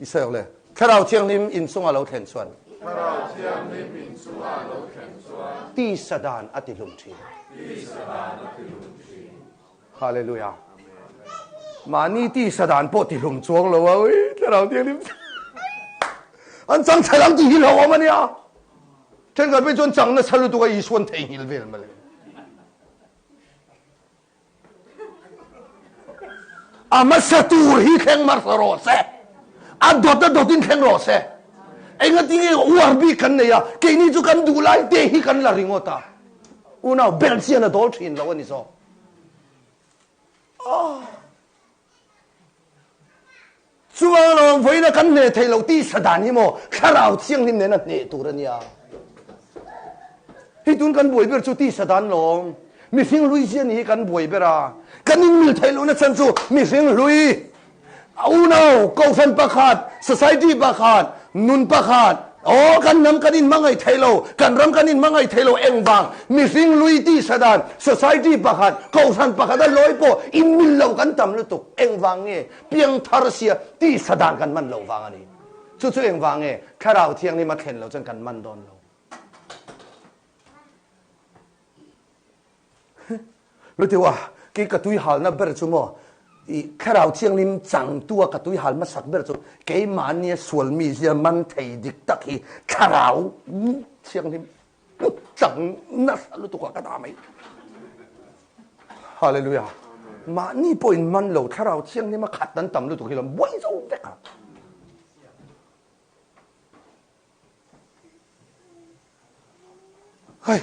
B: I sawi awk le. Thlarau Thianghlim inchunga lo thlen chuan.
D: Thlarau Thianghlim inchunga lo thlen chuan.
B: Tisa dan a ti hlum thin.
D: Tisa dan a ti hlum thin.
B: Hallelujah. Mahni tisa dan pawh ti hlum chuang lo a, ui Thlarau Thianghlim an chang chhel ang tih hi hlauhawm a nia. Thenkhat phei chuan chang nasa lutuk a Isuan theihnghilh vel mawle. A hmasa tur hi thleng hmasa rawh se. A dawt a dawtin thleng rawh se. Engati nge uar bik kan nei a, keini chu kan duh lai te hi kan la ringawt a. Unau belhchian a dawl thin lo a ni zawk. Chuang lo vawiina kan hneh theih loh tih sa dan hi maw thlarau thianghlim nena hneh tur a nia. Hei tun kan buai ber chu tih sa dan lawm. Mihring hlui zia ni hi kan buai ber a. Kan inmil theih lohna chhan chu mihring hlui unau, kohhran pakhat, society pakhat, nun pakhat, aw kan hnam kan inhmangaih theih lo, kan ram kan inhmangaih theih lo engvang mihring hlui tih sa dan, society pakhat, kohhran pakhat a lawi pawh inmil lo kan tam lutuk engvang nge? Piangthar sia tisa dan kan man loh vang a ni. Chu chu engvang nge? Thlarau Thianghlim a thlen loh chuan kan man dawn lo. Luteua, kei ka tui halna ber chu maw, i Thlarau Thianghlim changtua ka tui hal hmasak ber chu keimahnia sual mizia man thei dik tak hi Thlarau Thianghlim Chang nasa lutuk a ka dah mai. Hallelujah. Mahni pawh in man lo thlarau thianghlim a khat an tam lutuk hi lo buai zo vek a. Hei,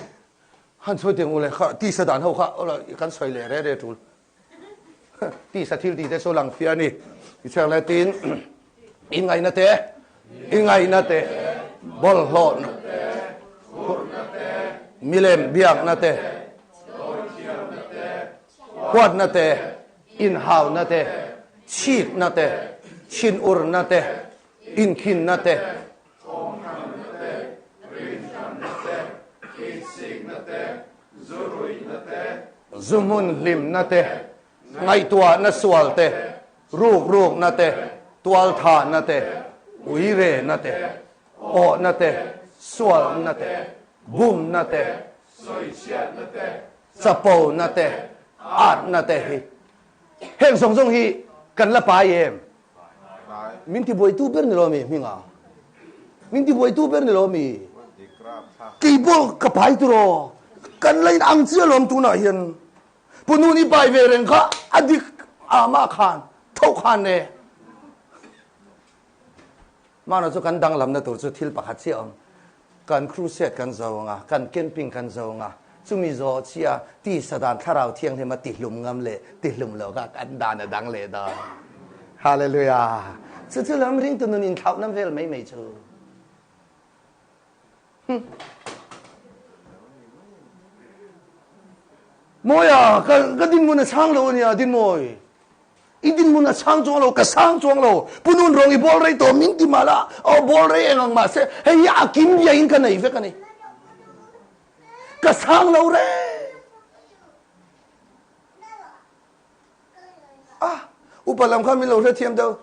B: han sawi teng ule kha tisa dan ho kha ola kan sawi leh re re tul. Tisa thil ti te chu lang fia ni. I chheng le tin in ngaihna te i ngaihna te bawlhhlawh milem biakna te huatna te inhauna te chhitna te thinurna te inkhinna te Zu hmun hlimna te, ngaihtuahna sual te, ruk rukna te, tualthahna te, uirehna te, awhna te, sualna te, bumna te, chapona te, atna te hi heng zawng zawng hi kan la pai em? Min tibuaitu ber ni lo mi hminga? Min tibuaitu ber ni lo mi? Kei pawh ka pai turaw? Kan la in ang chiah lawm tunah hian. Pu Nun i pai ve reng kha a dik amah khan tho khan ne. Mana chu kan danglamna tur chu thil pakhat chiah awm. Kan crusade kan zo anga, kan camping kan zo anga.
A: Chumi zawh chiah tisa dan Thlarau Thianghlim a tihlum ngam leh tihlum lo kha kan dan a dang leh dawn. Hallelujah! Chu chu lam ringtu nun inthlauhna vel mai mai chu. Mawia, ka ka dinhmun a chhang lo a nia, Dinmawi. I dinhmun a chhang chuang lo, ka sang chuang lo. Pu Nun rawng i bawl rei tawh min ti mah la, aw bawl rei eng ang mah se, hei hi a kim biain ka nei vek a ni. Ka sang lo reng. Ah, upa lam kha min lo hrethiam deuh.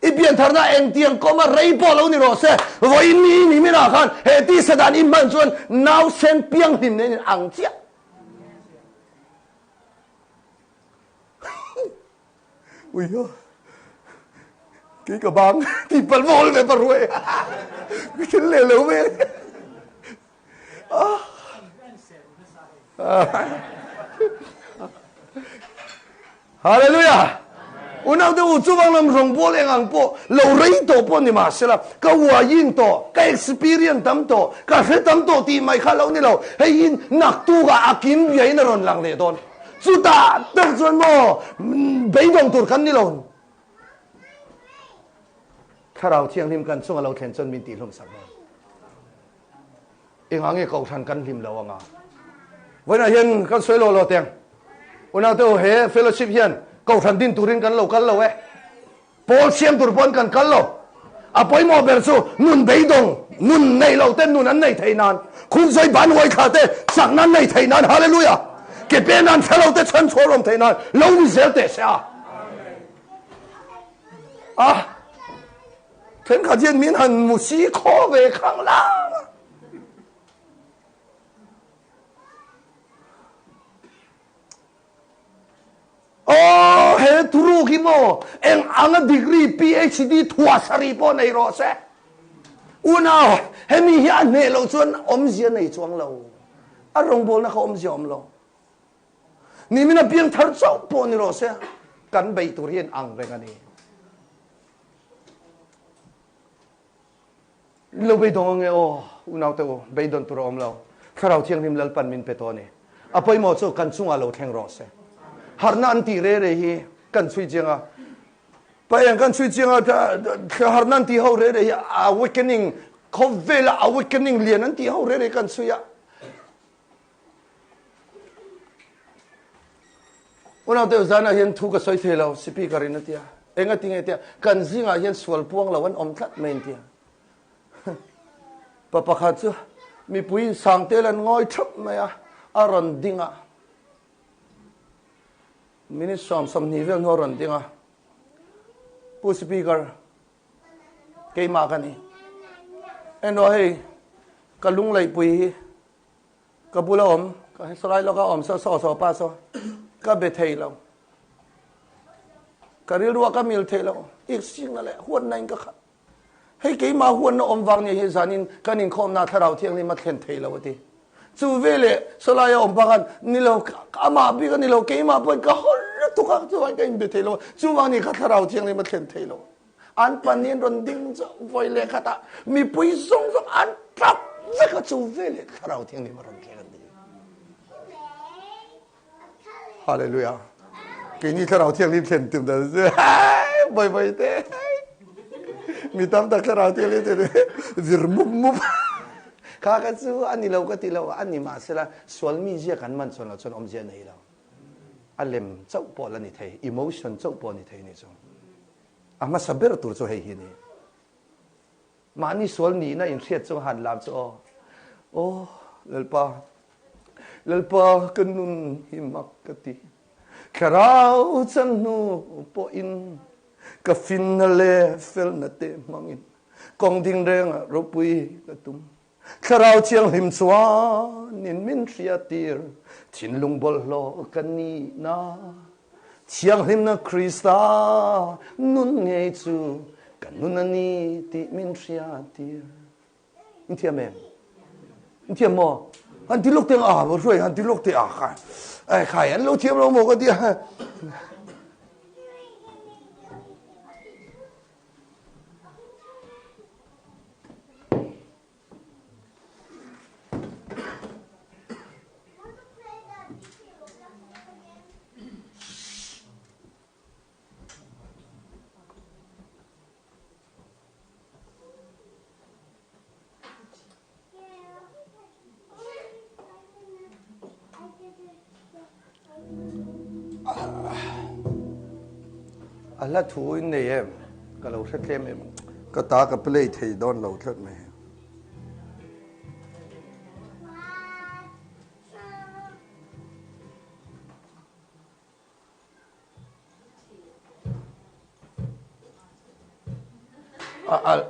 A: I piantharna engtiang kawma rei pawh lo ni rawh se, vawiin ni ni minah khan he tisa dan i hman chuan nausen pianghlim nen in ang chiah. Uiha, kei ka bang ti pal mawl ve pa ruai. Thil leh lo ve. Ah. Hallelujah! Unau te u chuvang lam rawngbawl eng ang pawh lo rei tawh pawh ni mah sela, ka uaiin tawh, ka experience tam tawh, ka hre tam tawh tih mai kha lo ni lo, hei hi naktukah a kim biain a rawn lang leh dawn. Chutah tak chuan maw beidawng tur kan ni lo. Thlarau Thianghlim kan chunga lo thlen chuan min tihhlum sak dawn. Engah nge kohhran kan hlim lo anga? Vawiinah hian kan sawi lo lo teng. Unaute u, he fellowship hian kohhran din turin kan lo kal lo e. Pawl siam tur pawn kan kal lo. A pawimawh ber chu nun beidawng, nun nei lo te nun an nei thei nan, khumzawi ban huai thla te chakna an nei thei nan, Hallelujah! Ke pen an thla lo te chhan chhuah rawm thei nan lo ni zel teh se a. Ah! Thenkhat hian min han mu si khaw ve khang lang a. Aw, he thuruk hi maw eng anga degree PhD thuah sarih pawh nei rawh se. Unau, hemi hi a hneh loh chuan awmzia nei chuang lo. A rawngbawlna kha awmzia awm lo. Nimin a piang thar chauh pawh ni rawh se, kan beih tur hi an ang reng a ni. Lo beidawng ange aw, unaute u, beidawn tur a awm lo. Thlarau Thianghlim Lalpan min pe tawh a ni. A pawimawh chu kan chungah lo thleng rawh se. Harhna an tih re re hi kan chhui chiang a. Pa eng kan chhui chiang a, harhna an tih ho re re hi awakening, khawvela awakening lian an tih ho re re kan chhui a. Unaute zanah hian thu ka sawi thei lo, speaker in a tia. Eng a ti nge tia, kan zingah hian sual puang lo an awm tlat mai an tia. Pa pakhat chu mipui sangtel an ngawi thap mai a, a rawn ding a. Minute 20 vel hnu a rawn ding a. Pu speaker, keimah ka ni. Eno hei, ka lungleipui hi Ka bula awm, ka saw lai lawka awm saw saw saw pa saw ka be thei lo. Ka rilruah ka mil thei lo. Iksingna leh huatna in ka khat. Hei keimah huatna awm vang nia hi zanin kan inkhawmna Thlarau Thianghlim a thlen thei lo a ti. Chu veleh saw laia awm pa khan ni lo, amah bik a ni lo, keimah pawhin ka haw lutuk a, chuvangin ka inbe thei lo. Chuvang ni kha Thlarau Thianghlim a thlen thei lo. An panin rawn ding chu vawi leh khatah mipui zawng zawng an tap vek a, chu veleh Thlarau Thianghlim a rawn thleng an ti. Hallelujah. Keini Thlarau Thianghlim thlen tum dan chu bawi bawi te. Mi tam tak Thlarau Thianghlim thlen vir mup mup. Kha ka chu a ni lo ka ti lo a ni mahsela sual mi zia kan man chuan lo chuan awmzia nei lo. A lem chauh pawh la ni thei, emotion chauh pawh ni thei ni chu. A hmasa ber tur chu hei hi ni. Mahni sual nihna inhriat chu han lam chu aw. Aw, Lalpa, Lalpa ka nun hi mak ka ti. Thlarau chan hnu pawhin ka finna leh felna te hmangin kawng ding rengah ropui ka tum. Thlarau Thianghlim chuanin min hriattir, thinlung bawlhhlawh ka nihna. Thianghlimna Krista nun ngei chu ka nun a ni tih min hriattir. In thiam em? In thiam maw? Han ti lawk teng a, hruai han ti lawk teh a khai. Ai khai an lo thiam lo maw ka ti a. A hla thu in nei em? Ka lo hre tlem em? Ka ta ka play thei dawn lo tlat mai.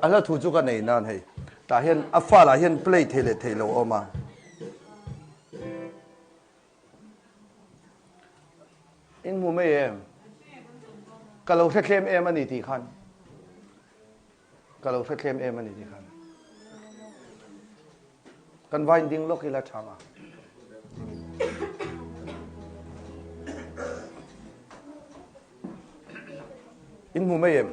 A: A hla thu chu ka nei nan hei. Tah hian a fal ah hian play thei leh thei lo a awm a. In hmu mai em? Ka lo hre thlem em a ni tih khan. Ka lo hre thlem em a ni tih khan. Kan vain ding lawk ila tha nga. In hmu mai em?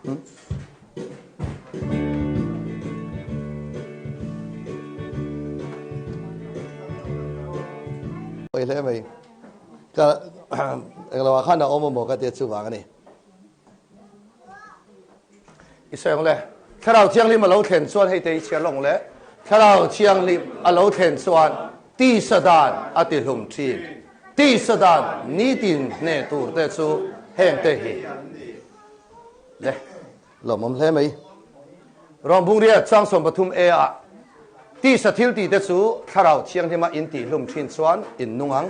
A: Hmm? Oi hle mai. Ka englo ah khan a awm amaw ka tia chuvang a ni. I sawi ang le. Thlarau Thianghlim a lo thlen chuan hei te i chhiar lawng le. Thlarau Thianghlim a lo thlen chuan tisa dan a ti hlum thin. Tisa dan nitin hneh tur te chu heng te hi. Le, lawmawm hle mai. Rawngbungria chang 13 A ah tisa thil tih te chu Thlarau Thianghlima in tih hlum thin chuan in nung ang.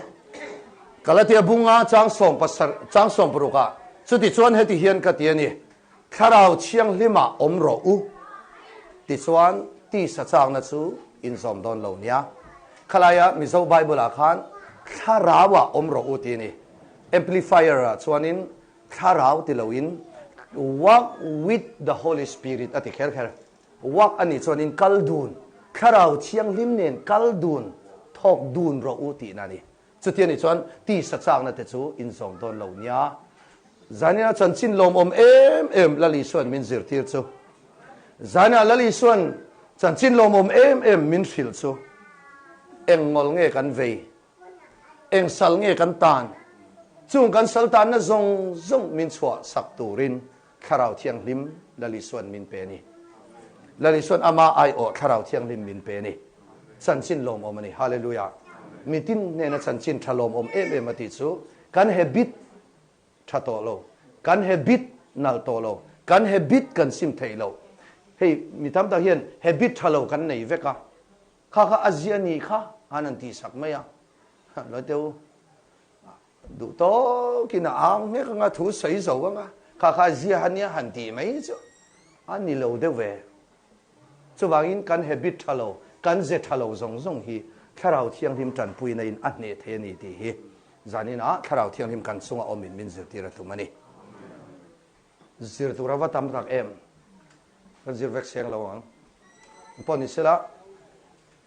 A: Galatia bunga chang sawmpasarih chang sawmparuk ah chuti chuan heti hian ka ti a ni, Thlarau Thianghlima awm rawh u tichuan tisa chakna chu in zawm dawn lo nia. Khalaia Mizo Bible ah khan Thlarau ah awm rawh u ti a ni. Amplifier ah chuanin Thlarau ti loin Walk with the Holy Spirit a ti kher kher. Walk a nih chuanin kal dun, Thlarau Thianghlim nen kal dun, thawk dun rawh u tihna a ni. Chuti a nih chuan tisa chakna te chu in zawm dawn lo nia. Zaina chanchin lawmawm em em Lal Isuan min zirtir chu. Zaina Lal Isuan chanchin lawmawm em em min hrilh chu. Eng ngawl nge kan vei? Eng sal nge kan tan? Chung kan sal tanna zawng zawng min chhuah sak turin Thlarau Thianghlim Lal Isuan min pe a ni. Lal Isuan ama aiawh Thlarau Thianghlim min pe a ni. Chanchin lawmawm a ni. Hallelujah! Mitin hnena chanchin tha lawmawm em em a tih chu kan habit tha tawh lo, kan habit nalh tawh lo, kan habit kan sim theih loh. Hei mi tam tak hian habit tha lo kan nei vek a, kha kha a zia ni kha han an tihsak mai a. Lawiteu. Duh tawkin a ang nghek anga thu sawi zo anga kha kha zia ania han tih mai chu a ni lo deuh ve. Chuvangin kan habit tha lo, kan ze tha lo zawng zawng hi Thlarau Thianghlim tanpuina in a hneh thei a ni tih hi zaninah Thlarau Thianghlim kan chunga awmin min zirtir a tum a ni. Zir tur a va tam tak em? Kan zir vek seng lo ang. Pawh ni sela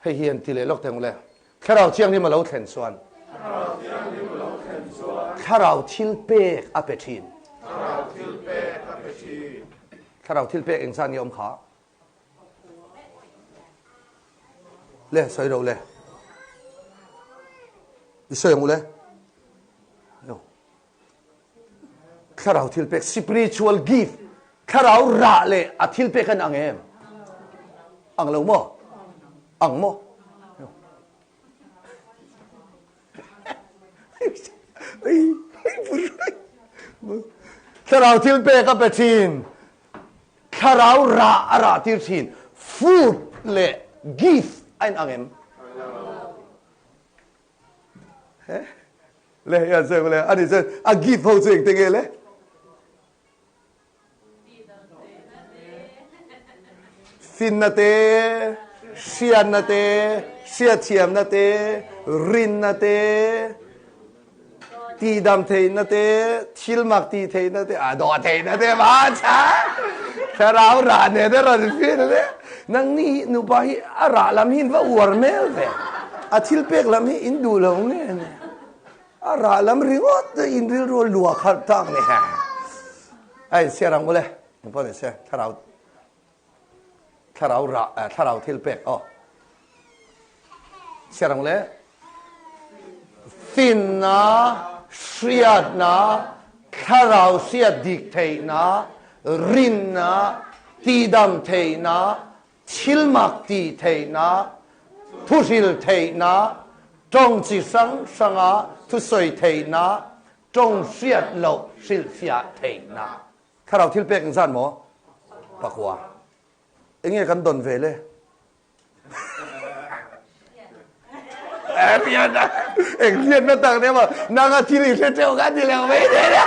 A: hei hi an ti leh lawk teh ang le. Thlarau Thianghlim a lo thlen chuan.
D: Thlarau Thianghlim a lo thlen chuan.
A: Thlarau thil pek a pe thin.
D: Thlarau thil pek a pe thin.
A: Thlarau thil pek eng zan nge awm kha? Le, sawi lo le. I sawi ang u le. Thlarau thil pek, spiritual gift, thlarau rah leh a thil pek an ang em? Ang lo maw? Ang maw? Thlarau thil pek a pe thin. Thlarau rah a rah tir thin. Fruit leh gift a in ang em? Le ya se le ani se a gift ho chu engte nge le finna te hriatna te hriatthiamna te rinna te tihdam theihna te thilmak tih theihna te a dawh theihna te ma cha thlarau rah nen a rawn fil le nangni hi nupa hi a rah lam hi in va uar hmel ve a thil pek lam hi in duh lo nge ne a rah lam ringawt in rilru a lua khalh tak ni a in siar ang ule engpawh ni se thlarau Thlarau rah, thlarau thil pek aw. Chhiar ang le. Finna, hriatna, thlarau hriat dik theihna, rinna, tihdam theihna, thilmak tih theihna, thuhril theihna, Tawng chi hrang hranga thusawi theihna, tawng hriat loh hrilhfiah theihna. Thlarau thil pek engzat maw? Pakua. Enge kan dawn ve le? Riatna, eng riatna tak nia maw? Nanga thil i hre teuh kha ni lo mai thei a.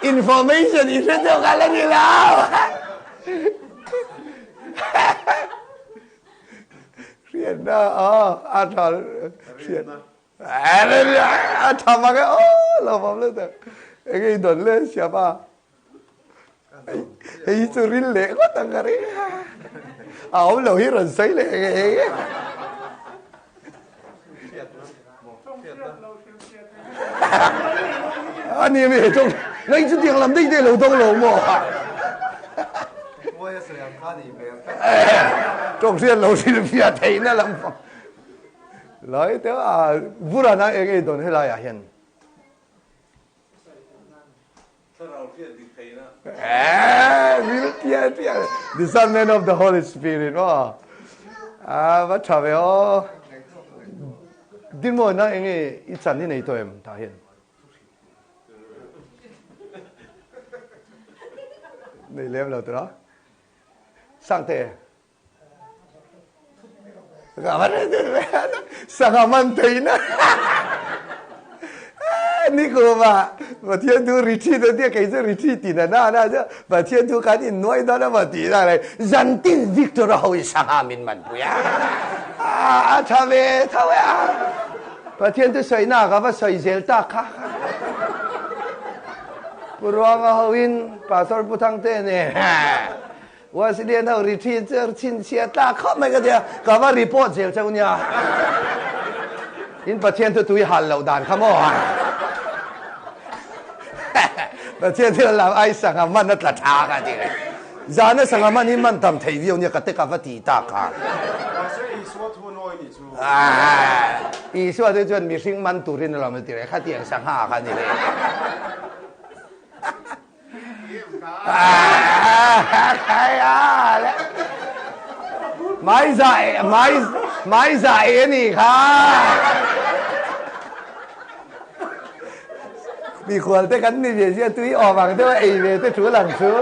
A: Information i hre teuh kha la ni lo. Hriatna a a tha hriat a tha mang e aw lo vawm le tak enge i dawn le siam a hei hi chu ril leh ngawt ang ka ring a awm lo hi rawn sawi leh nge nge a ni mi tawng ngai chu tiang lam dei dei lo dawng lo maw tawng hriat lo hrilh fiah theihna lam pang lai te a burana eng ei dawn helai ah hian Discernment of the Holy Spirit maw a va tha ve aw dinmawi na enge i chan hi nei tawh em tah hian nei lem lo tura sangte Sangha man theihna ni kuma Pathian thu retreat a tia kei chu retreat tin a na na chu Pathian thu kan in nuai dawn a maw tih na lai zantin Victor a ho in sangha min man pui a a tha ve tho e a Pathian thu sawi na ka va sawi zel tak kha Pu Ruanga ho in Pastor Pu Thangte nen Wesley ho ri thin chu chhinchhiah tlak khawp mai ka tia, ka va report zel cheu nia. In Pathian chu tui hal loh dan kha maw? Pathian chu lam ai sangha man a tla tha ka ti. Zana sangha man hi man tam thei viau nia ka te ka va ti tak kha.
D: Mahse Isua thu nawi nih chu.
A: Isua te chuan mihring man turin alawm a ti reh, khatiang sangha kha ni reh. Mai zai mai mai zai a nih kha. Mikhual te kan ni ve sia tui awm ang deuh a ei ve te thu lang chu.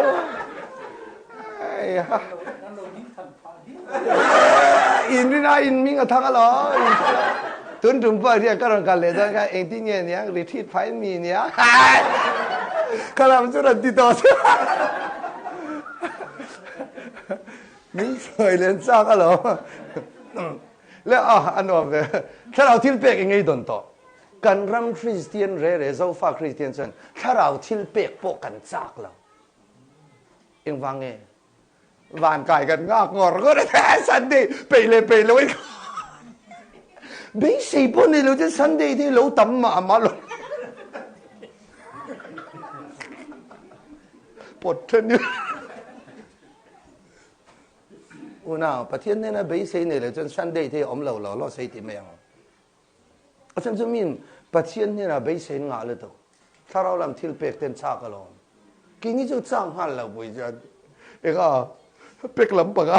A: In rin a in ming a thang alawm. Tun tum pawh hian ka rawn kal leh dawn khan engtin nge niang retreat phai mi nia. Ka lam chu rawn ti tawh che. Min sawi len chak alawm. Le a a nuam ve. Thlarau thil pek i ngei dawn tawh. Kan ram Kristian re re Zofa Kristian chuan thlarau thil pek pawh kan chak lo. Engvang nge? Van kai kan ngak ngawr ngawr a Sunday peih leh peih lo in beisei pawh nei lo chuan Sunday te hi lo tam mah mah lo pawt then in unau Pathian hnena beisei nei lo chuan Sunday te hi awm lo lo lo sei ti mai ang. A chhan chu min Pathian hnenah beisei ngah lutuk. Thlarau lam thil pek ten chak alawm. Keini chu chak nghal lo pui chuan eng a pek lam panga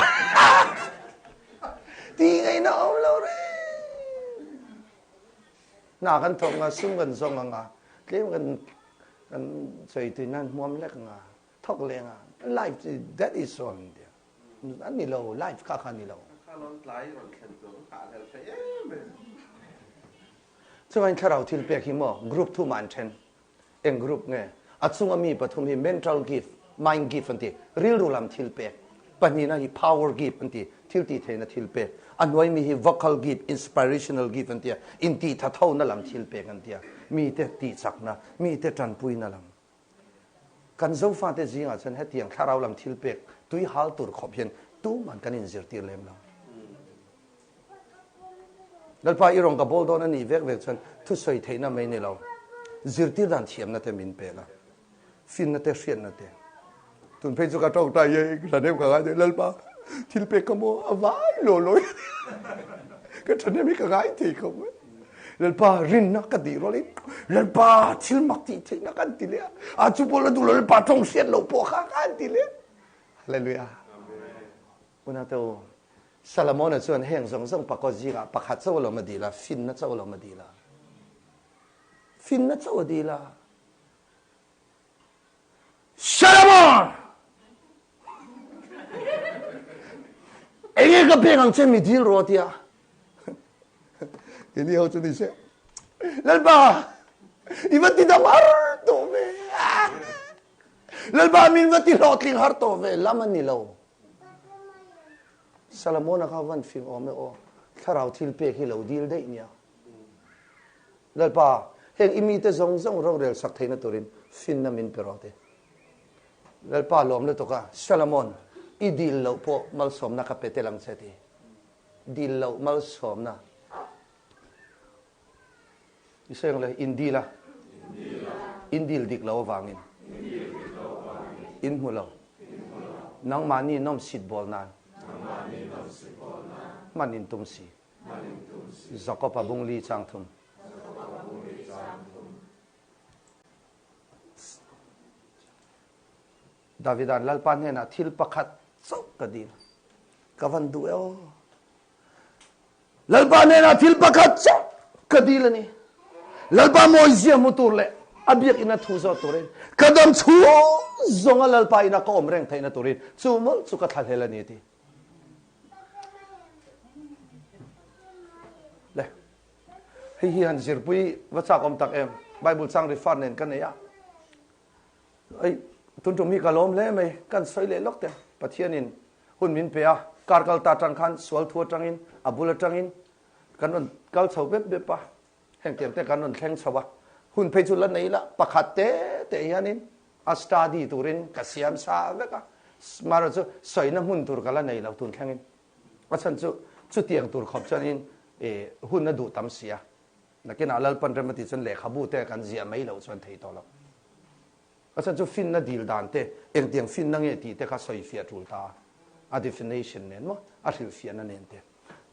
A: ti ngaihna awm lo reng. Hna kan thawk nga sum kan zawng anga tlem kan kan sawi tui nan hmuam lek anga thawk leng a life chu that is all tia. A ni lo, life kha kha a ni lo.
D: Kha rawn tlai rawn thlen tur ka nghah hlel thei em em.
A: Chuan thlarau thil pek hi maw group thum ah an then. Eng group nge? A chunga mi pathum hi mental gift, mind gift an ti, rilru lam thil pek. Pahnihna hi power gift an ti, thil tih theihna thil pek. A hnuai mi hi vocal gift, inspirational gift an ti a, intih thathona lam thil pek an ti a, mite tihchakna, mite tanpuina lam. Kan Zofate zingah chuan hetiang thlarau lam thil pek tui hal tur khawp hian tuman kan inzirtir lem lo. Lalpa i rawn ka bawl dawn a nih vek vek chuan thusawi theihna mai ni lo, zirtir dan thiamna te min pe la, finna te hriatna te. Tun phei chu ka tawngtai e, thahnem ka ngai daih, Lalpa thil pek ka maw a vai law law ka thahnem hi ka ngai thei khawp mai. Lalpa rinna ka tih rualin Lalpa thil mak tih theihna kan ti leh a, a chu pawh la duh lo Lalpa tawng hriat loh pawh kha kan ti leh. Hallelujah. Unau te u, Solomona chuan heng zawng zawng pakaw zingah pakhat chauh lo ma dil a, finna chauh lo ma dil a. Finna chauh a dil a. Solomon! Enge ka pek ang che mi dil rawh tia. Keni ho chu ni se. Lalpa, i va ti dam har tawh ve. Lalpa min va ti hlawhtling har tawh ve lam a ni lo. Solomon-a kha van fing awm e aw. Thlarau thil pek hi lo dil daih nia. Lalpa, heng i mite zawng zawng rorel sak theihna turin finna min pe rawh te. Lalpa lawm lutuk a, Solomon, i dil loh pawh malsawmna ka pe tel ang che ti. Dil loh malsawmna. I sawi ang le, in dil a. In dil dik lo avangin. In hmu lo. Nangmahni nawmsit bawl nan. Hman in tum si. Jakob-a bung li chang thum. Davida'n Lalpa hnenah thil pakhat chauh ka dil. Ka van duh e aw. Lalpa hnenah thil pakhat chauh ka dil a ni. Lalpa mawizia hmu tur leh a biakinn a thu zawt turin ka dam chhung zawnga Lalpa ina ka awm reng theihna turin chu mawlh chu ka thlahlel a ni a ti. Le, hei hi han zirpui va chak awm tak em? Bible chang refer nen ka nei a. Ei, tun tum hi ka lawm hle mai, kan sawi leh lawk teh. Pathianin hun min pe a, kar kal ta atang khan sual thu atangin, a bul atangin kan rawn kal chho bep bep a, heng tiang te kan rawn thleng chho a. Hun phei chu la nei la, pakhat te te hianin a study turin ka siam sa vek a, marawh chu sawina hmun tur ka la nei lo tun thlengin. A chhan chu chutiang tur khawp chuanin hun a duh tam si a. Nakinah Lalpan rem a tih chuan lehkhabu te kan ziah mai loh chuan thei tawh lo. A chhan chu finna dil dan te, engtiang finna nge tih te kha sawi fiah tul ta a, a definition nen maw, a hrilhfiahna nen te.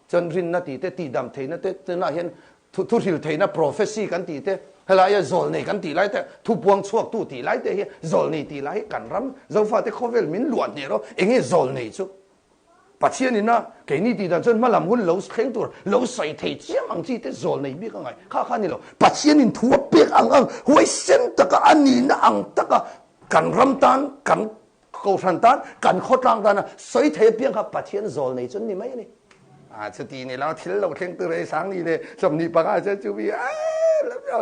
A: Chuan rinna tih te, tihdam theihna te, tunah hian thu thu hril theihna prophecy kan tih te, helaia zawlnei kan tih lai te, thu puang chhuaktu tih lai te hi zawlnei tih lai hi kan ram Zofate khawvel min luah hneh rawh, enge zawlnei chu? Pathian ina keini tih dan chuan hmalam hun lo thleng tur lo sawi thei chiam ang chi te zawl nei bik a ngai. Kha kha ni lo. Pathian in thu a pek ang ang, huaisen taka a nihna ang taka kan ram tan, kan kohhran tan, kan khawtlang tana sawi thei apiang kha Pathian zawl nei chu an ni mai a ni. A chuti ni lo, thil lo thleng tur ei sang ni le 25 chuan chu mi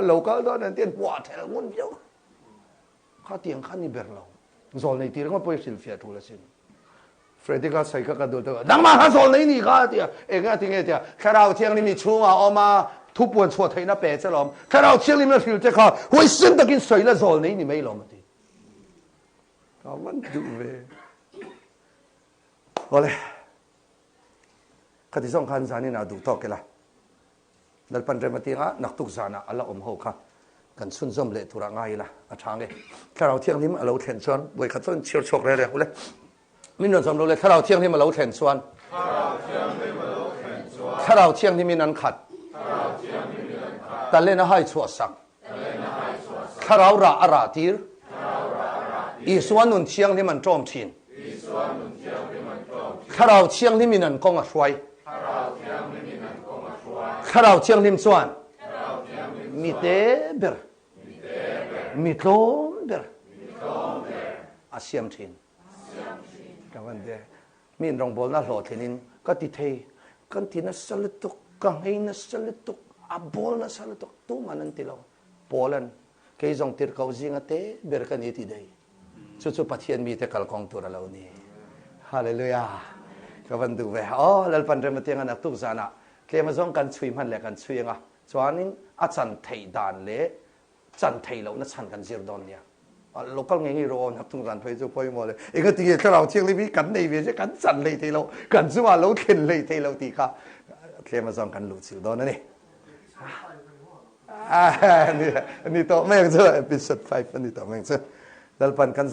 A: lo kal dawn an ti an huah thelh ngun viau. Kha tiang kha ni ber lo. Zawl nei tir ringawt pawh i hrilhfiah tul asin. Frederick-a sawi kha ka duh deuh a, Nangmah kha zawl nei ni kha a ti a. Eng a ti nge tia, Thlarau Thianghlim i chhungah a awm a, thu puan chhuah theihna pe che lawm. Thlarau Thianghlim a hrilh che kha huaisen takin sawi la zawl nei ni mai lawm a ti. Ka van duh ve. Awle, khati zawng khan zanin ah duh tawk ila. Lalpan rem a ti anga naktuk zanah a la awm ho kha kan chhunzawm leh turah ngai ila a tha nge. Thlarau Thianghlim a lo thlen chuan vawikhat chuan chhiar chhuak reng reng ule. Min rawn zawm lo le Thlarau Thianghlim a lo thlen chuan Thlarau Thianghlimin an khat Talent a hai chhuah sak Thlarau rah a rah tir Isua nun thianghlim an tawm thin Thlarau Thianghlimin an kawng a hruai Thlarau Thianghlim chuan mi te ber, mi tlawm ber a siam thin. Ka van ti, mi in rawngbawlna hlawhtlinin ka ti thei, kan ti nasa lutuk, ka nghei nasa lutuk, a bawl nasa lutuk, tuman an ti lo. Paul-a'n, Kei zawng tirhkoh zinga te ber ka ni ti daih. Chu chu Pathian mite kalkawng tur a lo ni. Hallelujah! Ka van duh ve. Aw, Lalpan rem atiang a naktuk zanah tlem azawng kan chhui hman leh kan chhui anga, chuanin a chan theih dan leh chan theih lohna chhan kan zir dawn nia. Local ngei ngei rawh aw, naktuk zan phei chu pawimawh le. Engati nge Thlarau Thianghlim hi kan nei ve che, kan chan hlei thei lo, kan chungah lo thlen hlei thei lo tih kha tlem azawng kan luhchilh dawn a ni. Ni tawh mai ang chu, episode 5 a ni tawh mai ang chu. Lalpan kan.